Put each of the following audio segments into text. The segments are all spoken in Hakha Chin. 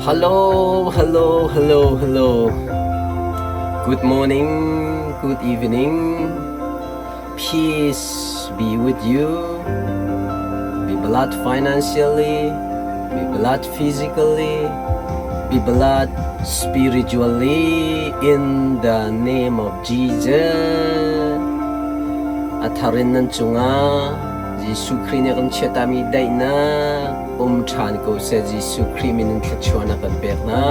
Hello, hello, hello, hello. Good morning, good evening. Peace be with you. Be blessed financially, be blessed physically, be blessed spiritually in the name of Jesus. A thar in nan cungah Jesuh Khrih nih kan chiatami daihnak um ṭhan ko seh. Jesuh Khrih min in thluachuahnak kan pek hna.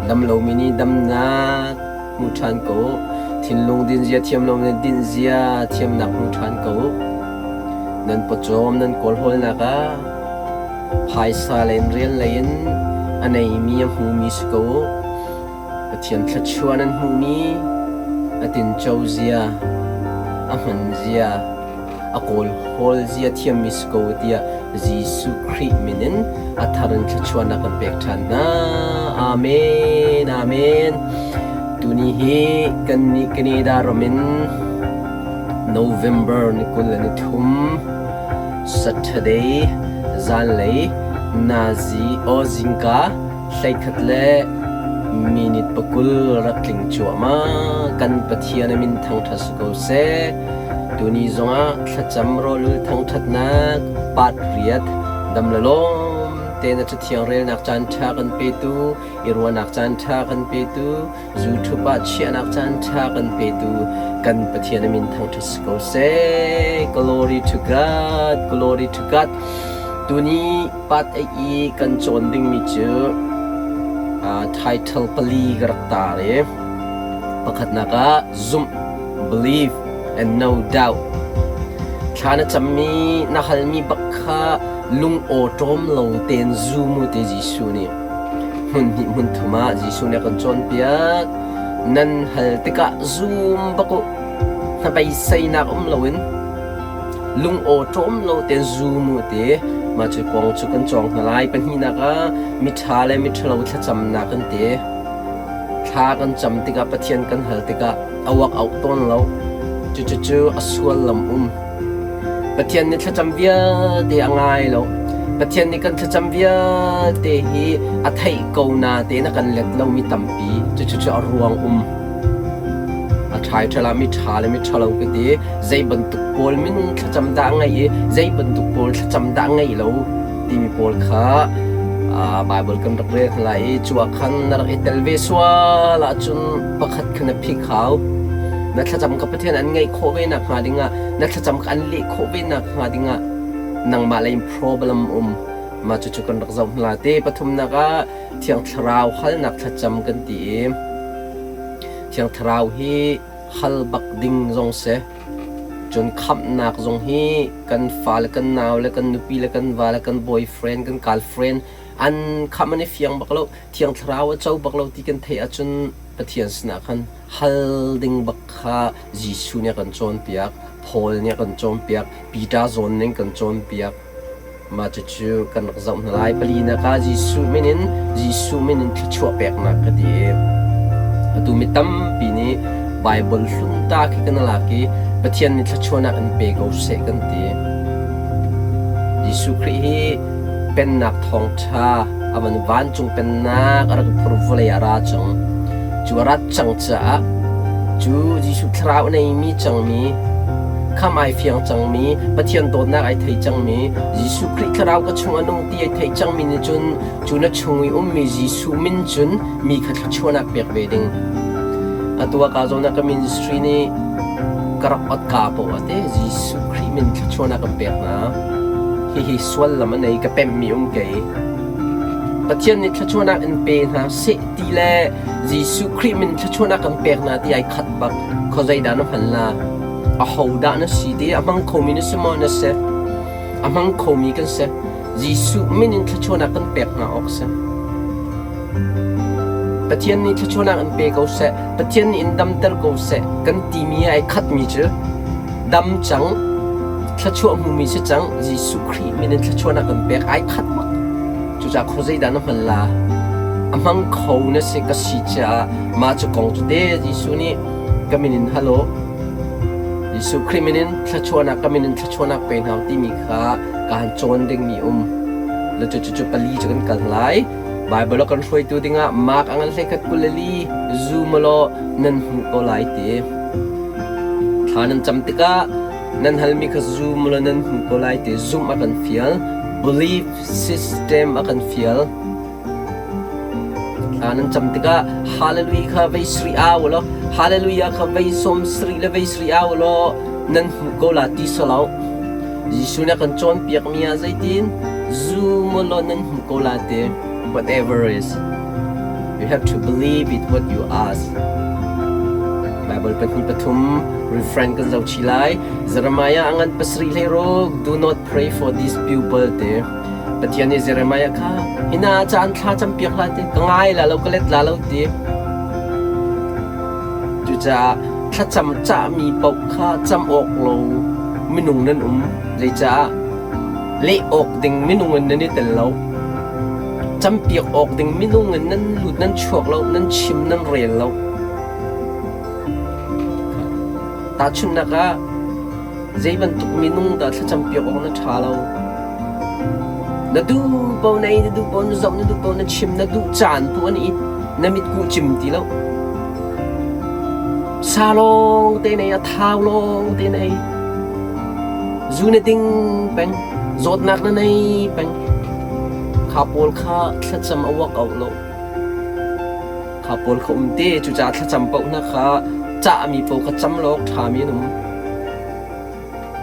Dam lomi nih damnak hmu ṭhan ko. Thinlung dinzia thiam lo nih dinzia thiamnak hmu ṭhan ko. Nan pawcawm nan kawlhawlnak ah phaisa lei in rian lei in a neimi a hmumi si ko. Pathian thluachuah nan hmuhmi a tinco zia, a hman zia, a kawlhawl zia thiammi si ko tiah Jesuh Khrih min in a thar in thluachuahnak kan pek ṭhan hna. Amen. Amen. Tuni hi kannih Canada ram in November ni 23 Saturday zanlei nazi o zingka 11 le minute 20 rak tling cuahmah. Kan Pathian a min thangṭhat si ko seh. Tuni zongah thlacam rawlul thangṭhatnak part riat dam le lawm tein a Cathiang relnak caan ṭha kan petu, i ruahnak caan ṭha kan petu, YouTube ah chiahnak caan ṭha kan petu kan Pathian a min thangṭhat si ko seh. Glory to God, glory to God. Tuni part 8 i kan cawn dingmi cu title pali ka rak tar i pakhatnak ah zumh, believe and no doubt. Thla na cammi na halmi bak kha lung awṭawm lo tein zum u ti Jesuh nih hmun hnih hmun thum ah Jesuh nih a kan cawnpiak. Nan hal tikah zum bak u. Hnabeiseinak um loin lung awṭawm lo tein zum u ti. Mah cu kong cu kan cawng hna lai. Pahnihnak ah miṭha le miṭhalo thlacamnak kan ti. Thla kan cam tikah Pathian kan hal tikah a uak auh tawn lo. Cucucu a suallam um. Pathian nih thlacam vialte a ngai lo. Pathian nih kan thlacam vialte hi a theih ko na tein a kan let lomi tampi. Cucucu a ruang um. A ṭhai ṭhal ah miṭha le miṭhalo ka ti. Zei bantuk pawl minung thlacam dah a ngeih i zei bantuk pawl thlacam dah a ngeih lo timi pawl kha Baibal kan rak rel hna lai i cu ah khan na rak i tel ve sual ahcun pakhat kha na phik hau. Na thlacam kha Pathian an ngaih khawh ve nak hnga dingah, na thlacam kha an leh khawh ve nak hnga dingah nangmah lei in problem um. Mah cucu kan rak zoh hna lai. Te pathumnak ah Thiang Thlarau halnak thlacam kan ti i Thiang Thlarau hi hal bak ding zong si. Cun khamhnak zong hi kan fale, kan nau le kan nupi le kan va le kan boyfriend, kan girlfriend an khamh an i fiang bak lo, Thiang Thlarau a co bak lo ti kan theih ahcun Pathian sinah khan hal ding bak kha Jesuh nih a kan cawnpiak, Paul nih a kan cawnpiak, Peter zawn ning kan cawnpiak. Mah cucu kan rak zoh hna lai. Palinak ah Jesuh min in Jesuh min in thluachuah peknak ka ti i atu mi tampi nih Baibal hlun ta khi kan lak i Pathian nih thluachuahnak in pe ko seh kan ti. Jesuh Khrih hi pennak thawngṭha a van vancung pennak a rak phur vawlei ah a ra cang. Cu a rat cang caah cu Jesuh thlarau a neimi cangmi Khamh ai fiang cangmi, Pathian dawtnak ai thei cangmi, Jesuh Khrih thlarau ka chung a nung ti ai thei cangmi nih cun cu na chung i ummi Jesuh min cun mi kha thluachuahnak pek ve ding. Atu ah ka zawn ah ka ministry nih ka rak ot ka poah te Jesuh Khrih min thluachuahnak kan pek hna. Hihi suallam a nei ka pemhmi um kei. Pathian nih thluachuahnak in pe hna seh ti le Jesuh Khrih min thluachuahnak kan pek hna ti ai khat bak. Khuazei dah na hman la? Ahodah na si ti a hmang khomi na si maw na si? A hmang khomi kan si. Jesuh min in thluachuahnak kan pek hna awk si. Pathian nih thluachuahnak in pe ko seh, Pathian nih in damter ko seh kan timi ai khatmi cu dam cang, thluachuah hmumi si cang, Jesuh Khrih min in thluachuahnak kan pek ai khat bak. Cucaah khuazei dah na hman la? A hmang kho na si ka si caah mah cu kong cu te Jesuh nih ka min in hal u. Jesuh Khrih min in thluachuahnak ka min in thluachuahnak pe hna timi kha kaan cawn dingmi um. Le cucu pali cu kan kal lai. Baibal a kan hruaitu dingah Mark a ngan 21 24 zum law nan hmuh ko lai ti. Thla nan cam tikah nan halmi kha zum law nan hmuh ko lai ti zumh a kan fial. Belief system a kan fial. Thla nan cam tikah Hallelujah kha vei sri au law Hallelujah kha vei sawm sri le vei sri au law nan hmuh ko la ti salo. Jesuh nih a kan cawnpiakmi ah zeitin zum law nan hmuh ko la ti. Whatever is, you have to believe it what you ask. Bible pahnih pathum refrain kan zoh chih lai. Jeremiah a ngan pasarih hlei ruk do not pray for these people te. Pathian nih Jeremiah kha hina caan thla campiak hlah ti ka ngai la lo ka let la lo ti. Cucaah thlacam cahmi paoh kha cam awk lo minung nan um. Zeicah leh awk ding minung in nan i tel lo. Campiak awk ding minung in nan lut nan chuak lo, nan chim nan rel lo. Tahchunhnak ah Zei bantuk minung dah thlacam piak awk na ṭha lo? Na duh paoh na ei, na duh paoh na zoh, na duh paoh na chim, na duh caan tu an i na mitkuh cim ti lo. Sa lawng te na ei, a thau lawng te na ei. Zu na ding peng, zawtnak na nei peng. Kha pawl kha thlacam a work out lo. Kha pawl kha um te, cucaah thlacam paoh hna kha cahmi paoh kha cam lawk ṭhami an um.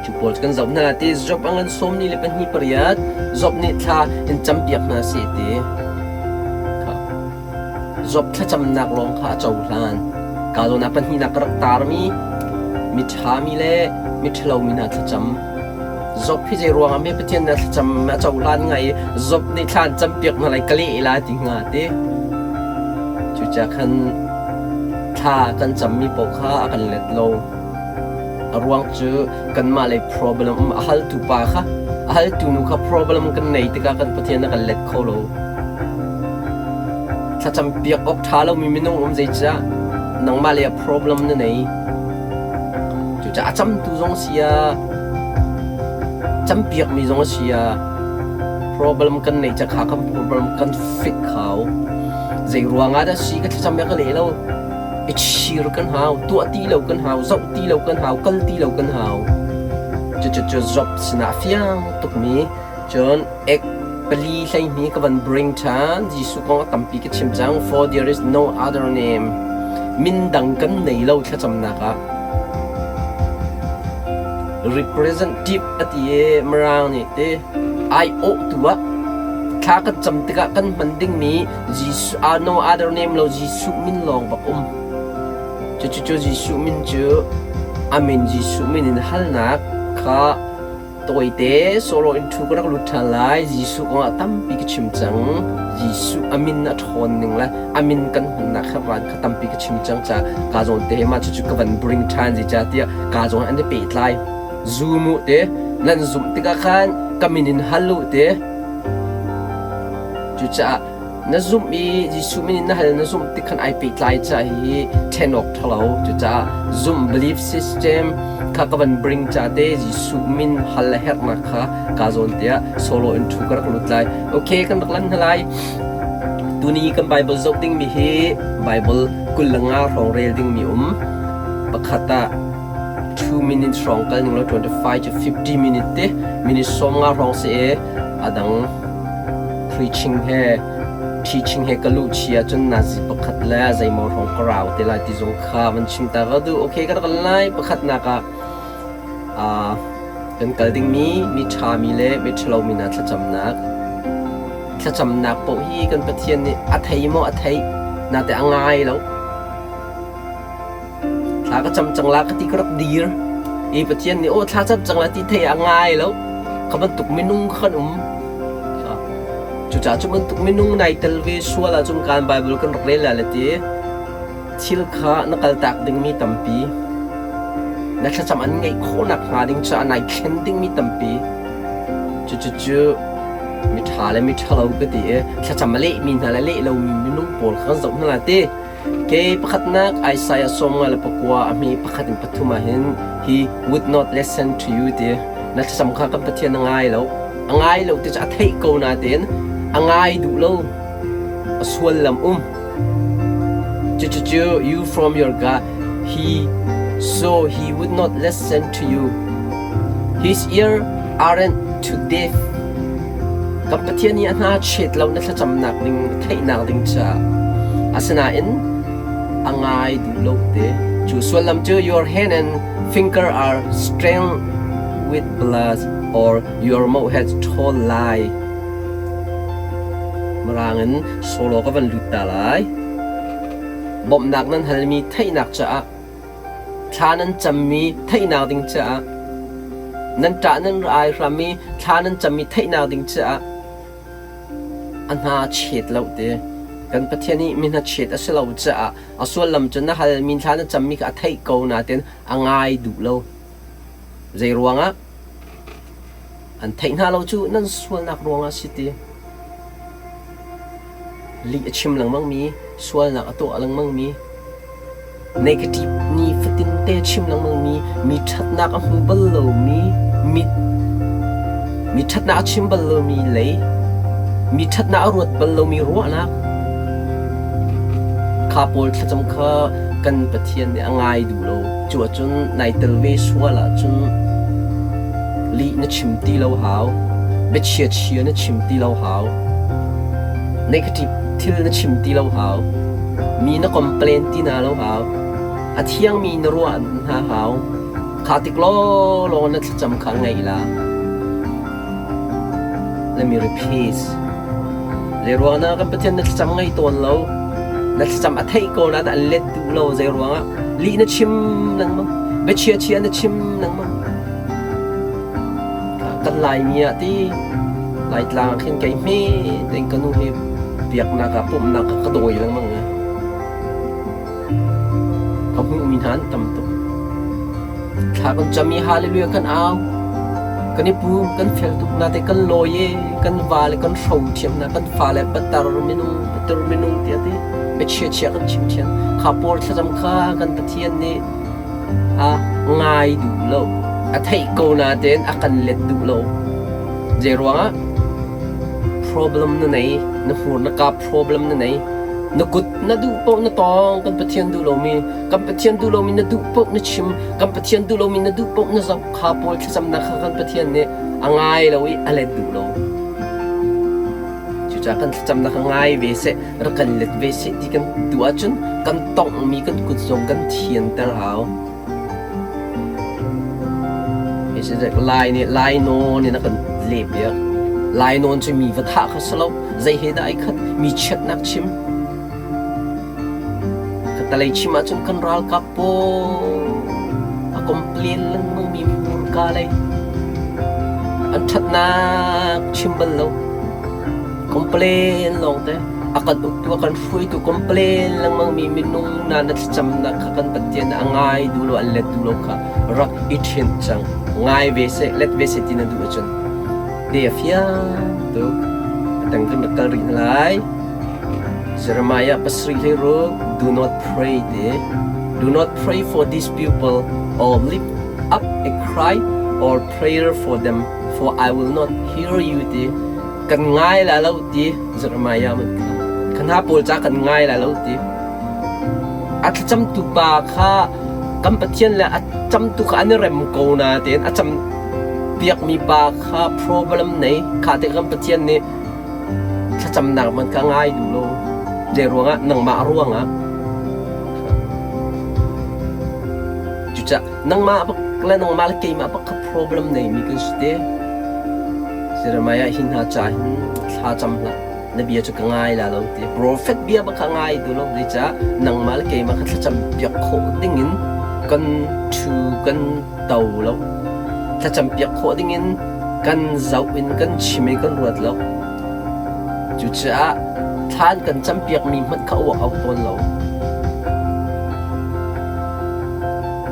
Cu pawl cu kan zoh hna ti Job a ngan sawm ni le pahnih pariat Job nih thla in campiak hna seh ti. Job thlacamnak lawng kha a cohlan. Ka zawn ah pahnihnak ka rak tarmi miṭhami le miṭhalomi hna thlacam. Job hi zei ruangah hme Pathian nih thlacam a cohlan ngai i Job nih thla an campiak hna lai ka leh lai ti hnga ti. Cucaah khan thla kan cammi paoh kha a kan let lo. A ruang cu kanmah lei problem um a haltu pa kha a haltu nu kha problem kan nei tikah kan Pathian a kan let kho lo. Thlacam piak awk ṭha lomi minung um zeicah nangmah lei ah problem na nei. Cucaah a camtu zong si ah campiakmi zong a si ah problem kan neih ca kha kan problem kan fik hau. Zei ruangah dah si ka thlacam ka leh lo. I chir kan hau, tuah ti lo kan hau, zoh ti lo kan hau, kal ti lo kan hau. Cucu job sinah fiang tukmi cun ek pali hleihnih ka van bring ṭhan. Jesuh kong a tampi ka chim cang. For there is no other name. Min dang kan nei lo thlacamnak ah. Representative a ti i Mirang nih ti aiawhtu ah thla kan cam tikah kan hman dingmi Jesuh, no other name lo Jesuh min lawng bak um. Cucu Jesuh min cu a min Jesuh min in halnak kha Tawite sawlaw in ṭhu ka rak lut ṭhan lai. Jesuh kongah tampi ka chim cang. Jesuh a min a ṭhawn ning le a min kan hmannak kherhran kha tampi ka chim cang caah kaa zawn te mah cucu ka van bring ṭhan zeicahtiah kaa zawn an i pehtlai. Zum u te nan zumh tikah khan ka min in hal u te. Cucaah na zumh i Jesuh min in na hal na zumh tik khan ai pehtlai ca hi ṭhen awk ṭhalo. Cucaah zumh belief system kha ka van bring ca te Jesuh min hal a herhnak kha ka zawn tiah solo in ṭhu ka rak lut lai. Okay, kan rak lan hna lai. Tuni kan Bible zoh dingmi hi Bible 25 hrawng rel dingmi um. Pakhat ah 2 minutes hrawng kal ning law 25 to 50 minute te minute 50 hrawng si e a dang Preaching he teaching he ka luh chi ahcun nazi pakhat le zeimaw hrawng ka rau te lai ti zong kha van chim ta ka duh. Okay, ka rak lai. Pakhatnak ah uh, kan kal dingmi mi ṭhami le mi ṭhalomi hna thlacamnak. Thlacamnak paoh hi kan Pathian nih a thei maw a theih, nate a ngai lo. Thla ka cam cang la ka ti ka rak dir. I Pathian nih aw thla cam cang la ti thei a ngai lo. Kha bantuk minung kha kan um. Cucaah cu bantuk minung nai tel ve sual ahcun kan Bible kan rak rel la le ti thil kha na kaltak dingmi tampi na thlacam an ngeih khawhnak hnga ding caah nai thlen dingmi tampi cucu miṭha le miṭhalo ka ti i thlacam a lehmi hna le leh lomi minung pawl kha kan zoh hna la ti Ke pakhatnak Isaiah 59 a hme pakhat in pathum ah hin he would not listen to you ti na thlacam kha kan Pathian a ngai lo. A ngai lo ti cu a theih ko nain a ngai duh lo. A suallam um. Cucucu you from your God, he so he would not listen to you. His ear aren't too deaf. Kan Pathian nih a hna chet lo na thlacamnak ding theihnak ding caah. Asinain a ngai duh lo te. Cu sullam cu your hand and finger are stained with blood or your mouth has told lie. Mirang in solo ka van lut ta lai. Bawmhnak nan halmi theihnak caah thla nan cammi theihnak ding caah nan ṭah nan ai hrammi thla nan cammi theihnak ding caah a hna chet lo te. Kan Pathian nih mi hnachet a si lo caah a sullam cu na halmi thla na cammi kha a theih ko nain a ngai duh lo. Zei ruangah? An theih hna lo cu nan sualnak ruangah a si ti. Lih a chim lengmangmi, sualnak a tuah lengmangmi, negative ni fatin te chim lengmangmi, mi ṭhatnak a hmu bal lomi, mi mi ṭhatnak a chim bal lomi lei, mi ṭhatnak a ruat bal lomi ruahnak kha pawl thlacam kha kan Pathian nih a ngai duh lo. Cu ahcun nai tel ve sual ahcun lih na chim ti lo hau, biachia chia na chim ti lo hau, negative thil na chim ti lo hau, mi na complain ti na lo hau, a thiangmi na ruah hna hau. Kha tik lawlaw na thlacam kha ngei la. Let me repeat. Zei ruang na kan Pathian na thlacam ngei tawn lo. Na thlacam a theih ko na an let duh lo zei ruangah lih na chim lengmang biachia chia na chim lengmang kan Laimi ah ti Laitlang ah khin kei hme tein ka nu hi biaknak ah pumhnak ah ka dawi lengmang Ka hmuhmi hna an tam tuk. Thla kan cam i hallelujah kan au. Kan i pum, kan fel tuk nate kan lawi i kan va le kan hro thiam hna, kan fale patar minung, patar minung tiah ti biachia chia kan chim thiam. Kha pawl thlacam kha kan Pathian nih a ngai duh lo. A theih ko natein a kan let duh lo. Zei ruangah? Problem na nei, na hmur na ka problem na nei. Na kut na duh paoh na tawng kan Pathian duh lomi kan Pathian duh lomi na duh paoh na chim kan Pathian duh lomi na duh paoh na zoh kha pawl thlacamnak kha kan Pathian nih a ngai lo i a let duh lo. Cucaah kan thlacamnak kha ngai ve seh, rak kan let ve seh ti kan duh ahcun kan tonghmi kan kut zong kan thianter hau. Lai nih lainawn in a kan lehpiak. Lainawn cu mi va thah kha si lo. Zei he dah ai khat? Mi chiatnak chim. Katalei chim ahcun kan ralkap pawl a complain lengmang mi hmurka lei an ṭhatnak chim bal lo. Complain lawngte. A kan uktu, a kan hruaitu complain lengmang mi minung na na thlacamnak kha kan Pathian a ngai duh lo, an let duh lo kha rak i ṭhinh cang. Ngai ve seh, let ve seh ti na duh ahcun te a fiang tuk. Atang kan rak kal rih hna lai. Jeremiah pasarih hlei ruk, do not pray te. Do not pray for these people or lift up a cry or prayer for them, for I will not hear you te. Kan ngai la lo ti Jeremiah man kha. Kha hna pawl ca kan ngai la lo ti. A thlacamtu pa kha kan Pathian le a camtu kha an i rem ko na tein a cam piakmi pa kha problem nei kha te kan Pathian nih thlacamnak man ka ngai duh lo. Zei ruangah nangmah ruangah cucah nangmah bak le nangmah le keimah bak kha problem neimi kan si te. Jeremiah hi hna ca hin thla cam hlah. Na bia cu ka ngai la lo ti. Profet bia bak kha ngai duh lo. Zeicah nangmah le keimah kha thlacam piak khawh dingin kan ṭhu kan to lo. Thlacam piak khawh dingin kan zoh in kan chim i kan ruat lo. Cucaah thla an kan campiakmi hmanh kha uak au tawn lo.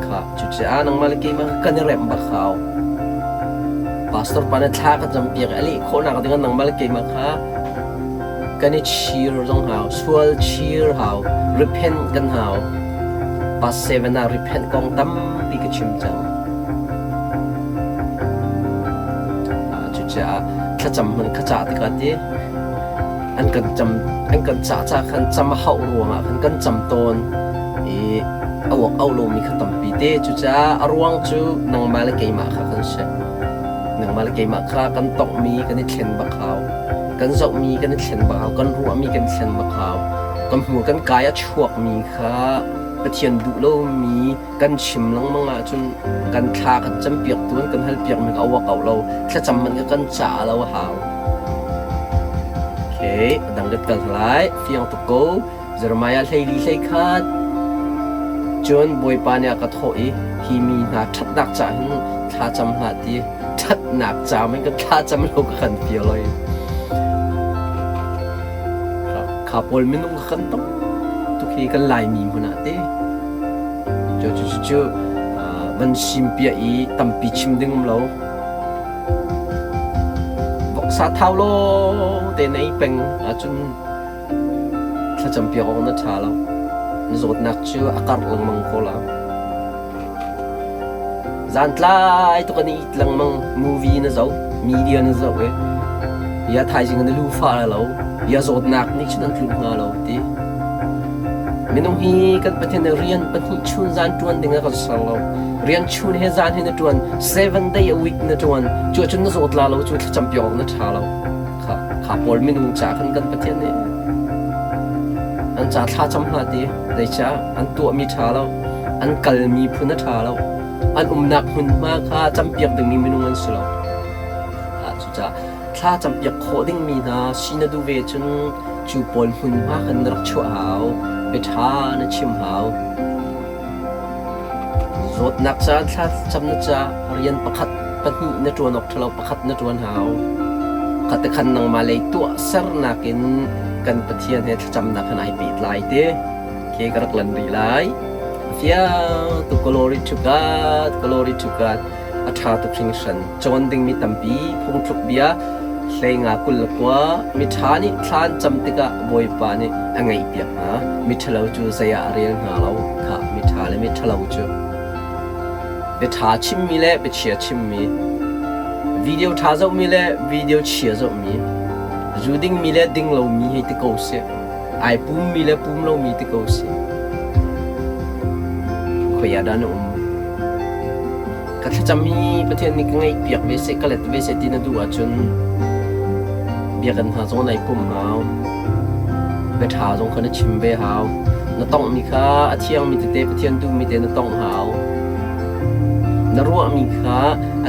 Kha cucaah nangmah le keimah kan i remh bak hau. Pastor pa nih thla ka campiak i a leh khawhnak dingah nangmah le keimah kha kan i chir zong hau, sual chir hau, repent kan hau. Past 7 ah repent kong tampi ka chim cang. Cucaah thlacam hmanh kha cah tikah ti. An kan cam an kan cah ca khan cam a hauh ruangah khan kan cam tawn i a uak au lomi kha tampi te. Cucaah a ruang cu nangmah le keimah kha kan si. Nangmah le keimah kha kan tonghmi kan i thlen bak hau. Kan zohmi kan i thlen bak hau. Kan ruahmi kan i thlen bak hau. Kan hmur kan kai a chuakmi kha Pathian duh lomi kan chim lengmang ahcun kan thla kan campiaktu an kan halpiakmi kha a uak ko lo. Thlacam hmanh kha kan caah lo a hau. Okay, a dang kan kal lai. Fiang tuk ko. Jeremiah 14 hleikhat. Cun Bawipa nih a ka thawh i hi mi hna ṭhatnak caah hin thla cam hlah ti ṭhatnak ca men ka thla cam lo ka kan fial oi. Kha pawl minung kha kan tam tuk hi kan Laimi hmun ah te. Cu cu cu cu van sim piah i tampi chim ding um lo. Voksa thau lawng te na ei peng ahcun thlacam piak awk na ṭha lo. Na zawtnak cu a karh lengmang ko la. Zantlai tuk an i it lengmang. Movie na zoh, media na zoh i ya thaizing na lu fa lo, ya zawtnak nih cun an tlun hnga lo ti. Minung hi kan Pathian nih rian pahnih chun zan ṭuan ding a kan ser lo. Rian chun he zan he na ṭuan, seven day a week na ṭuan. Cu ahcun na zawt la lo, cu thlacam piak awk na ṭha lo. Kha, kha pawl minung ca khan kan Pathian nih an ca thla cam hlah ti. Zeicah an tuahmi ṭha lo, an kalmi phun a ṭha lo, an umnak hmunhma kha campiak dingmi minung an si lo. Cucaah thla campiak khawh dingmi hna si na duh ve cun cu pawl hmunhma khan na rak chuah hau, bia ṭha na chim hau. Zawtnak caan thla cam na ca rian pakhat pahnih na ṭuan awk ṭhalo pakhat na ṭuan hau. Khatikhan nangmah lei tuahsernak in kan Pathian he thlacamnak khan ai pehtlai te. Ke ka rak lan rih lai. Fiang tuk glory to God, glory to God. A ṭha tuk hringhran. Cawn dingmi tampi phungthluk bia hleinga 29 miṭha nih thla an cam tikah Bawipa nih a ngaihpiak hna. Miṭhalo cu zei ah a rel hna lo. Khah miṭha le miṭhalo cu biaṭha chimmi le biachia chimmi, video ṭha zohmi le video chia zohmi, zu dingmi le ding lomi hei ti ko sih. Ai pummi le pum lomi ti ko sih. Khoi ah dah na um? Ka thlacam hi Pathian nih ka ngaihpiak ve seh, ka let ve seh ti na duh ahcun biakinn hna zong nai pum hau. Bia ṭha zong kha na chim ve hau. Na tonghmi kha a thiangmi tete Pathian duhmi te na tongh hau. Na ruahmi kha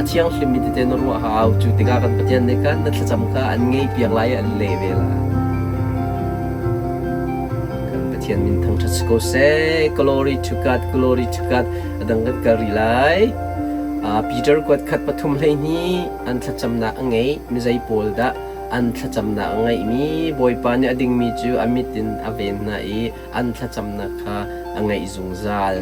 a thianghlimmi tete na ruah hau. Cu tikah kan Pathian nih khan na thlacam kha an ngaihpiak lai i an leh ve lai. Kan Pathian min thangṭhat si ko seh. Glory to God, glory to God. A dang kan kal rih lai. Peter kuat khat pathum 12 an thlacamnak a ngei mi zei pawl dah an thlacamnak a ngeihmi Bawipa nih a dingmi cu a mit in a ven hna i an thlacamnak kha a ngaih zungzal.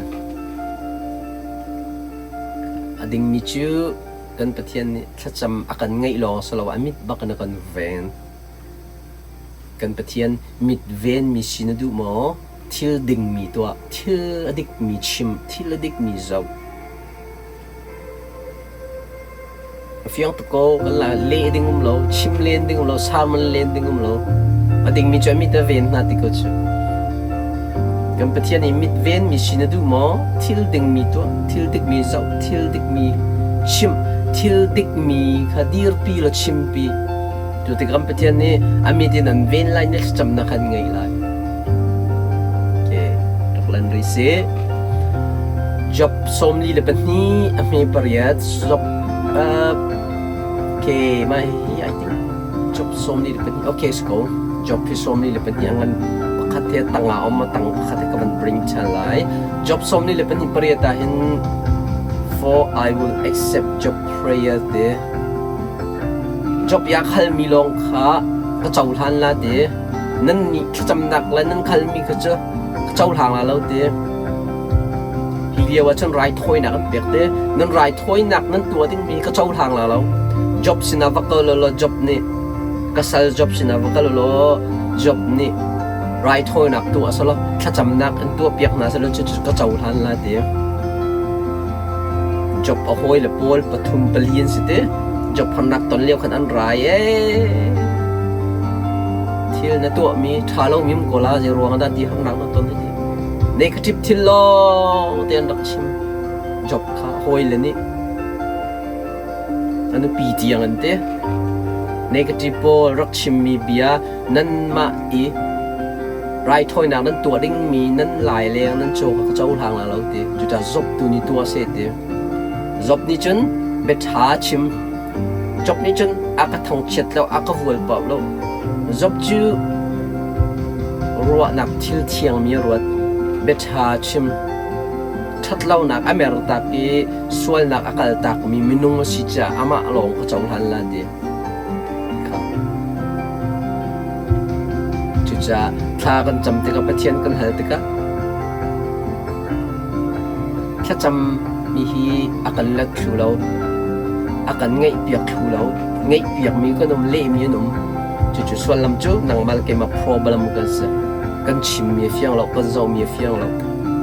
A dingmi cu kan Pathian nih thlacam a kan ngaih lawng si lo a mit bak in a kan ven. Kan Pathian mit venmi si na duh maw? Thil dingmi tuah, thil a dikmi chim, thil a dikmi zoh. A fiang tuk ko. Kan la leh ding um lo, chim len ding um lo, sermon len ding um lo. A dingmi cu a mit a ven hna ti ko cu. Kan Pathian i mit venmi si na duh maw? Thil dingmi tuah, thil dikmi zoh, thil dikmi chim, thil dikmi kha dirpi law chimpi. Cu tikah kan Pathian nih a mit in an ven lai na thlacamnak kha an ngaih lai. Okay, rak lan rih sih. Job 42 a hme pariat Job okay mah hi I think Job 42 okay sko Job hi 42 a ngan pakhat he tang ah um a tang pakhat he ka van bring ṭhan lai Job 42 pariat ah hin for I will accept Job prayer te Job yak halmi lawng kha ka cohlan la ti nan nih thlacamnak le nan khalmi kha cu ka cohlang la lo ti hi lio ah cun raithawinak an pek te nan raithawinak nan tuah dingmi ka cohlang la lo Job sinah va kal law Job nih ka sal Job sinah va kal law Job nih raithawinak tuah selaw thlacamnak in tuahpiak hna selaw cucu ka cohlan la ti Job a hawile pawl pathum pali an si te. Job harnak ton lio khan an rai ee. thil na tuahmi ṭha lomi um ko la zei ruang dah ti harnak na ton hi negative thil lawng te an rak chim. Job kha hawile nih a nupi tiang an ti. Negative pawl rak chimmi bia nanmah i raithawinak nan tuah dingmi nan lai leng nan caw kha ka cohlang la lo ti. Cucaah Job tu nih tuah seh ti. Job nih cun biaṭha chim. Job nih cun a ka thangchiat lo, a ka vualpauh lo. Job cu ruahnak thil thiangmi a ruat. Biaṭha chim. Ṭhatlonak a mertak i sualnak a kaltakmi minung a si caah amah lawng ka cohlan la ti. Kha. Cucaah thla kan cam tikah Pathian kan hal tikah thlacam mi hi a kan let thlu lo, a kan ngaihpiak thlu lo, ngaihpiakmi kan um, lehmi an um. Cucu suallam cu nangmah le keimah problem kan si. Kan chimmi a fiang lo, kan zohmi a fiang lo,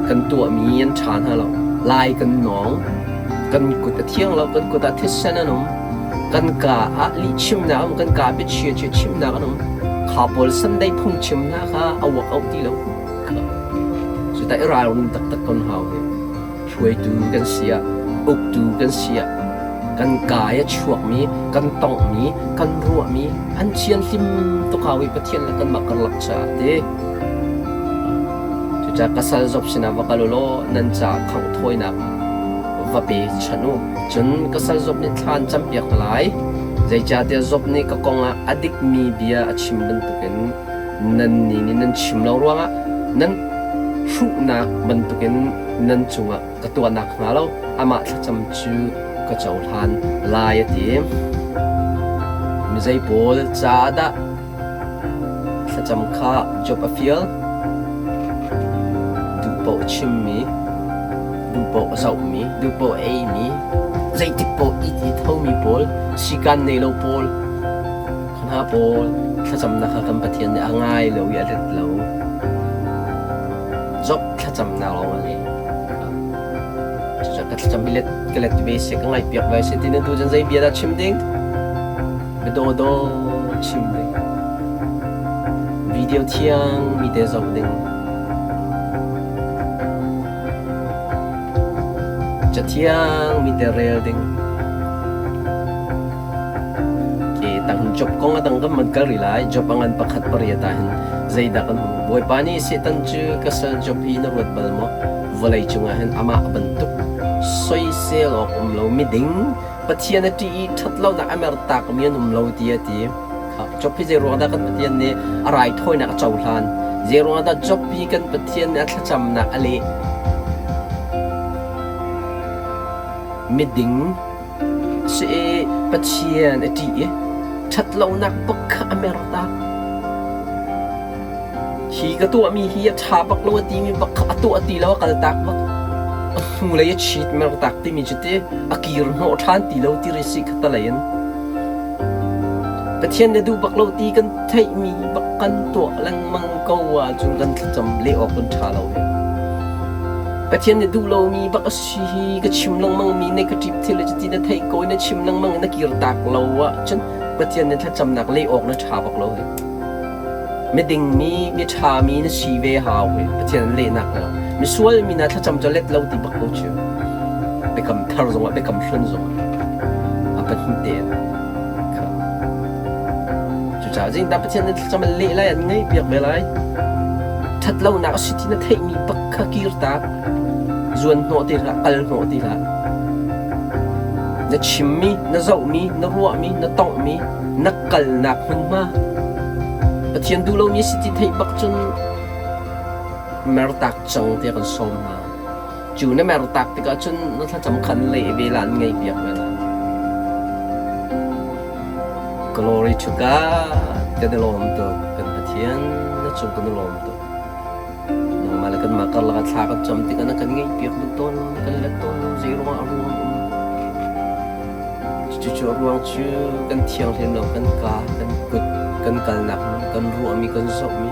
kan tuahmi an ṭha hna lo. Lai kan nawng, kan kut a thiang lo, kan kut ah thisen an um. Kan kaa ah lihchimnak a um, kan kaa biachia chia chimnak an um. Kha pawl Sunday phungchim hna kha a uak auh ti lo. Cuta i ralrin taktak kan hau hi. Hruaitu kan si ah, uktu kan si ah, kan kaa i a chuakmi, kan tonghmi, kan ruahmi an thianhlim tuk hau i Pathian le kanmah karlak caah ti. Cucaah ka sal Job sinah va kal u law nan caah khangh thawinak va pe chan u. Cun ka sal Job nih thla an campiak hna lai. Zeicahtiah Job nih ka kong ah a dikmi bia a chim bantukin nannih nih nan chim lo ruangah nan hruhnak bantukin nan cungah ka tuah nakhnga lo amah thlacam cu ka cohlan lai a ti. Mizei pawl caah dah thlacam kha Job a fial? Duh paoh a chimmi, duh paoh a zohmi, duh paoh a eimi, zeitik paoh it i thomi pawl, sikan nei lo pawl, Hna pawl thlacamnak kha kan Pathian nih a ngai lo i a let lo. Job thlacamnak lawng a leh. Cucaah ka thlacam hi let ka let ve seh, ka ngaihpiak ve seh ti na duh cun zei bia dah chim ding? Biadawdaw chim ding. Video thiang mi te zoh ding. Cathiang mi te rel ding. Tang Job kong a dang kan man kal rih lai. Job a ngan pakhat pariat ah hin zeidah kan hmuh? Bawipa nih Satan cu ka sal Job hi na ruat bal maw? Vawlei cungah hin amah bantuk soisel awk um lo miding Pathian a ṭih i ṭhatlonak a mertakmi an um lo ti a ti. Job hi zei ruang dah kan Pathian nih a raithawinak a cohlan? Zei ruang dah Job hi kan Pathian nih a thlacamnak a leh? Miding Si i Pathian a ṭih i ṭhatlonak bak kha a mer ta. Hi ka tuahmi hi a ṭha bak lo a timi bak kha a tuah ti lo a kaltak bak. A hnulei a chit mertak timi cu ti a kir hnawh ṭhan ti lo ti ri si kha talei in. Pathian na duh bak lo ti kan theihmi bak kan tuah lengmang ko ahcun kan thlacam leh awk kan ṭha lo hi. Pathian na duh lomi bak a si hi ka chim lengmangmi negative thil le cuti na theih ko i na chim lengmang i na kirtak lo ahcun Pathian nih thlacamnak leh awk na ṭha bak lo hi. Miding mi, mi ṭhami na si ve hau hi Pathian an lehnak lo. Misual mi na thlacam cu let lo ti bak ko cu. Biakam thar zongah biakam hlun zongah a pahnih tein. Cucaah zingdah Pathian nih thlacam an leh lai an ngaih piak ve lai. Ṭhatlonak a si ti na theihmi bak kha kirtak. Zuan hnawh ti hlah, kal hnawh ti hlah. Na chimmi, na zohmi, na ruahmi, na tonghmi, na kalnak hmunhma. Pathian duh lomi si ti theih bak cun mertak cang tiah kan sawm hna. Cu na mertak tikah cun na thlacam khan leh ve la an ngei piak ve la. Glory to God. Kan i lawm tuk. Kan Pathian na cung kan i lawm tuk. Nangmah le kanmah karlak ah thla kan cam tikah na kan ngeihpiak duh tawn lo, na kan let tawn lo, zei ruangah a ruang um. Cucu a ruang cu kan thianghlim lo, kan ka, kan kut, kan kalnak hmun, kan ruahmi, kan zohmi.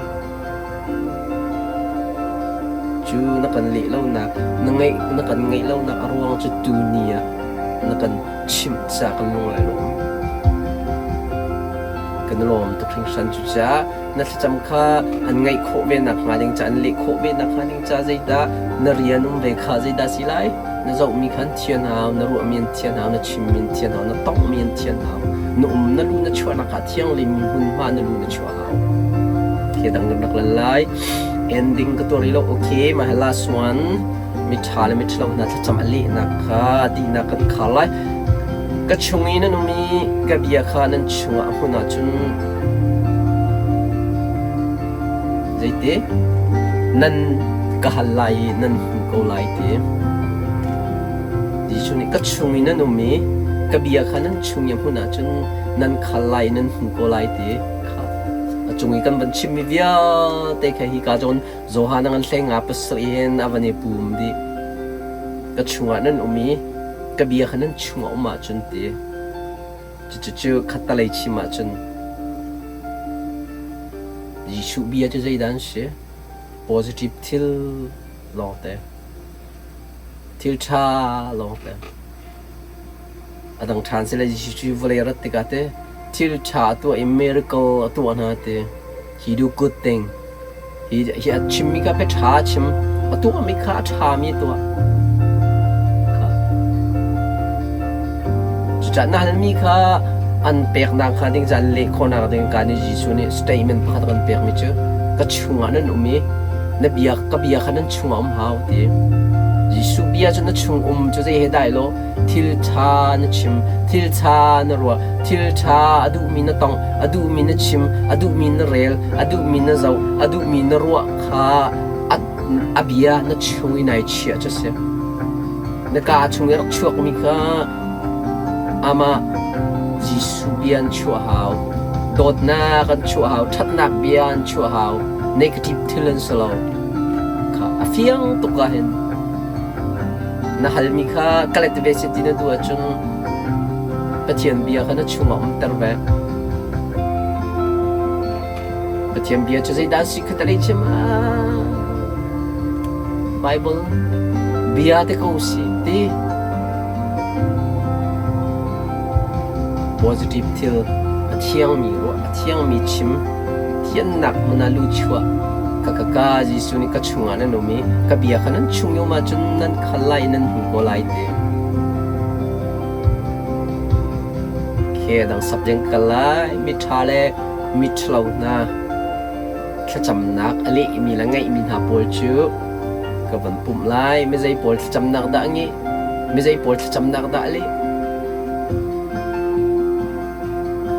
Cu na kan leh lonak, na ngeih, na kan ngeih lonak a ruang cu tuni ah na kan chimh caah kan lung ai lawm. Kan i lawm tuk hringhran. Cucaah na thlacam kha an ngaih khawh ve nakhnga ding ca, an leh khawh ve nakhnga ding ca zeidah na rian um ve kha zeidah si lai? Na zohmi kha an thian hau, na ruahmi an thian hau, na chimmi an thian hau, na tonghmi an thian hau. Na um na lu na chuahnak ah thianghlimmi hmunhma na lu na chuah hau. Khi dang kan rak lan lai. Ending ka tuah rih lo. Okay, mah hi last one. Miṭha le miṭhalo hna thlacam a lehnak kha dihnak kan khar lai. Ka chung i nan um i ka bia kha nan chungah a hmun ahcun zeiti nan ka hal lai i nan hmu ko lai ti. Jesuh nih ka chung i nan um i ka bia kha nan chung i a hmun ahcun nan khal lai i nan hmu ko lai ti kha a cung i kan van chimmi vialte kha hi ka zawn Johan a ngan hlei nga pasarih hin a van i pum dih. Ka chungah nan um i ka bia kha nan chungah um ahcun ti. Cucu khattalei chim ahcun Jesuh bia cu zeidah an si? Positive thil lawngte. Thil ṭha lawngte. A dang ṭhan sile Jesuh cu vawlei a rat tikah teh thil ṭha a tuah i miracle a tuah hna ti. He do good thing. Hi, hi a chimmi kha pe ṭha a chim. A tuahmi kha a ṭhami a tuah. Kha. Cucaah na halmi kha an peknak hnga ding ca an leh khawhnak ding ka nih Jesuh nih statement pakhat a kan pekmi cu ka chungah nan um i na bia ka bia kha nan chungah um hau ti. Jesuh bia cu na chung um cu zei he dai law thil ṭha na chim, thil ṭha na ruah, thil ṭha a duhmi na tongh, a duhmi na chim, a duhmi na rel, a duhmi na zoh, a duhmi na ruah kha a, a bia na chung i nai chiah cu a si. Na kaa chung i rak chuakmi kha amah Jesuh bia an chuah hau. Dawtnak an chuah hau, ṭhatnak bia an chuah hau, negative thil an si lo. Kha a fiang tuk ah hin Na halmi kha ka let ve seh ti na duh ahcun Pathian bia kha na chungah umter ve. Pathian bia cu zeidah a si kha talei chim ah Bible bia te ko si ti. Positive thil a thiangmi ruah a thiangmi chim thiannak hmun ah luchuah ka ka ka Jesuh nih ka chungah nan um i ka bia kha nan chung i um ahcun nan khal lai i nan hmu ko lai ti. Khe dang sap ding ka lai miṭha le miṭhalo hna thlacamnak a lehmi le ngeihmi hna pawl cu ka van pumh lai. Mizei pawl thlacamnak dah a ngih? Mizei pawl thlacamnak dah a leh?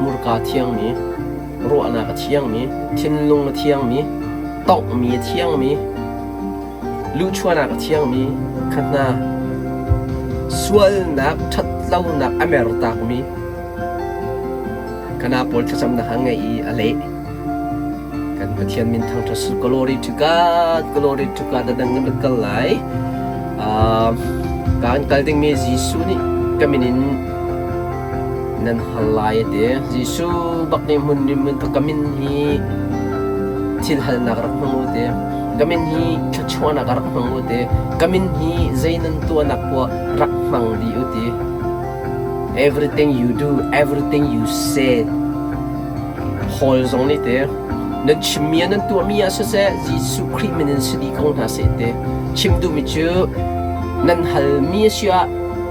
Hmurka thiangmi, ruahnak a thiangmi, thinlung a thiangmi, tonghmi a thiangmi, luhchuahnak a thiangmi kha hna sualnak ṭhatlonak a mertakmi kana pawl thlacamnak a ngeih i a leh. Kan Pathian min thangṭhat su glory to God, glory to God a dang kan kal lai. Uh, kan kal dingmi Jesuh nih ka min in nan hal lai a ti. Jesuh bak nih hmun nih mun ka min hi thil halnak rak hmang u ti. Ka min hi thluachuahnak rak hmang u ti. Ka min hi zei nan tuahnak poah rak hmang dih u ti. Everything you do, everything you say, Paul zong nih te nan chimmi ah nan tuahmi ah siseh Jesuh Khrih min in si dih ko hna seh ti chim duhmi cu nan halmi a si ah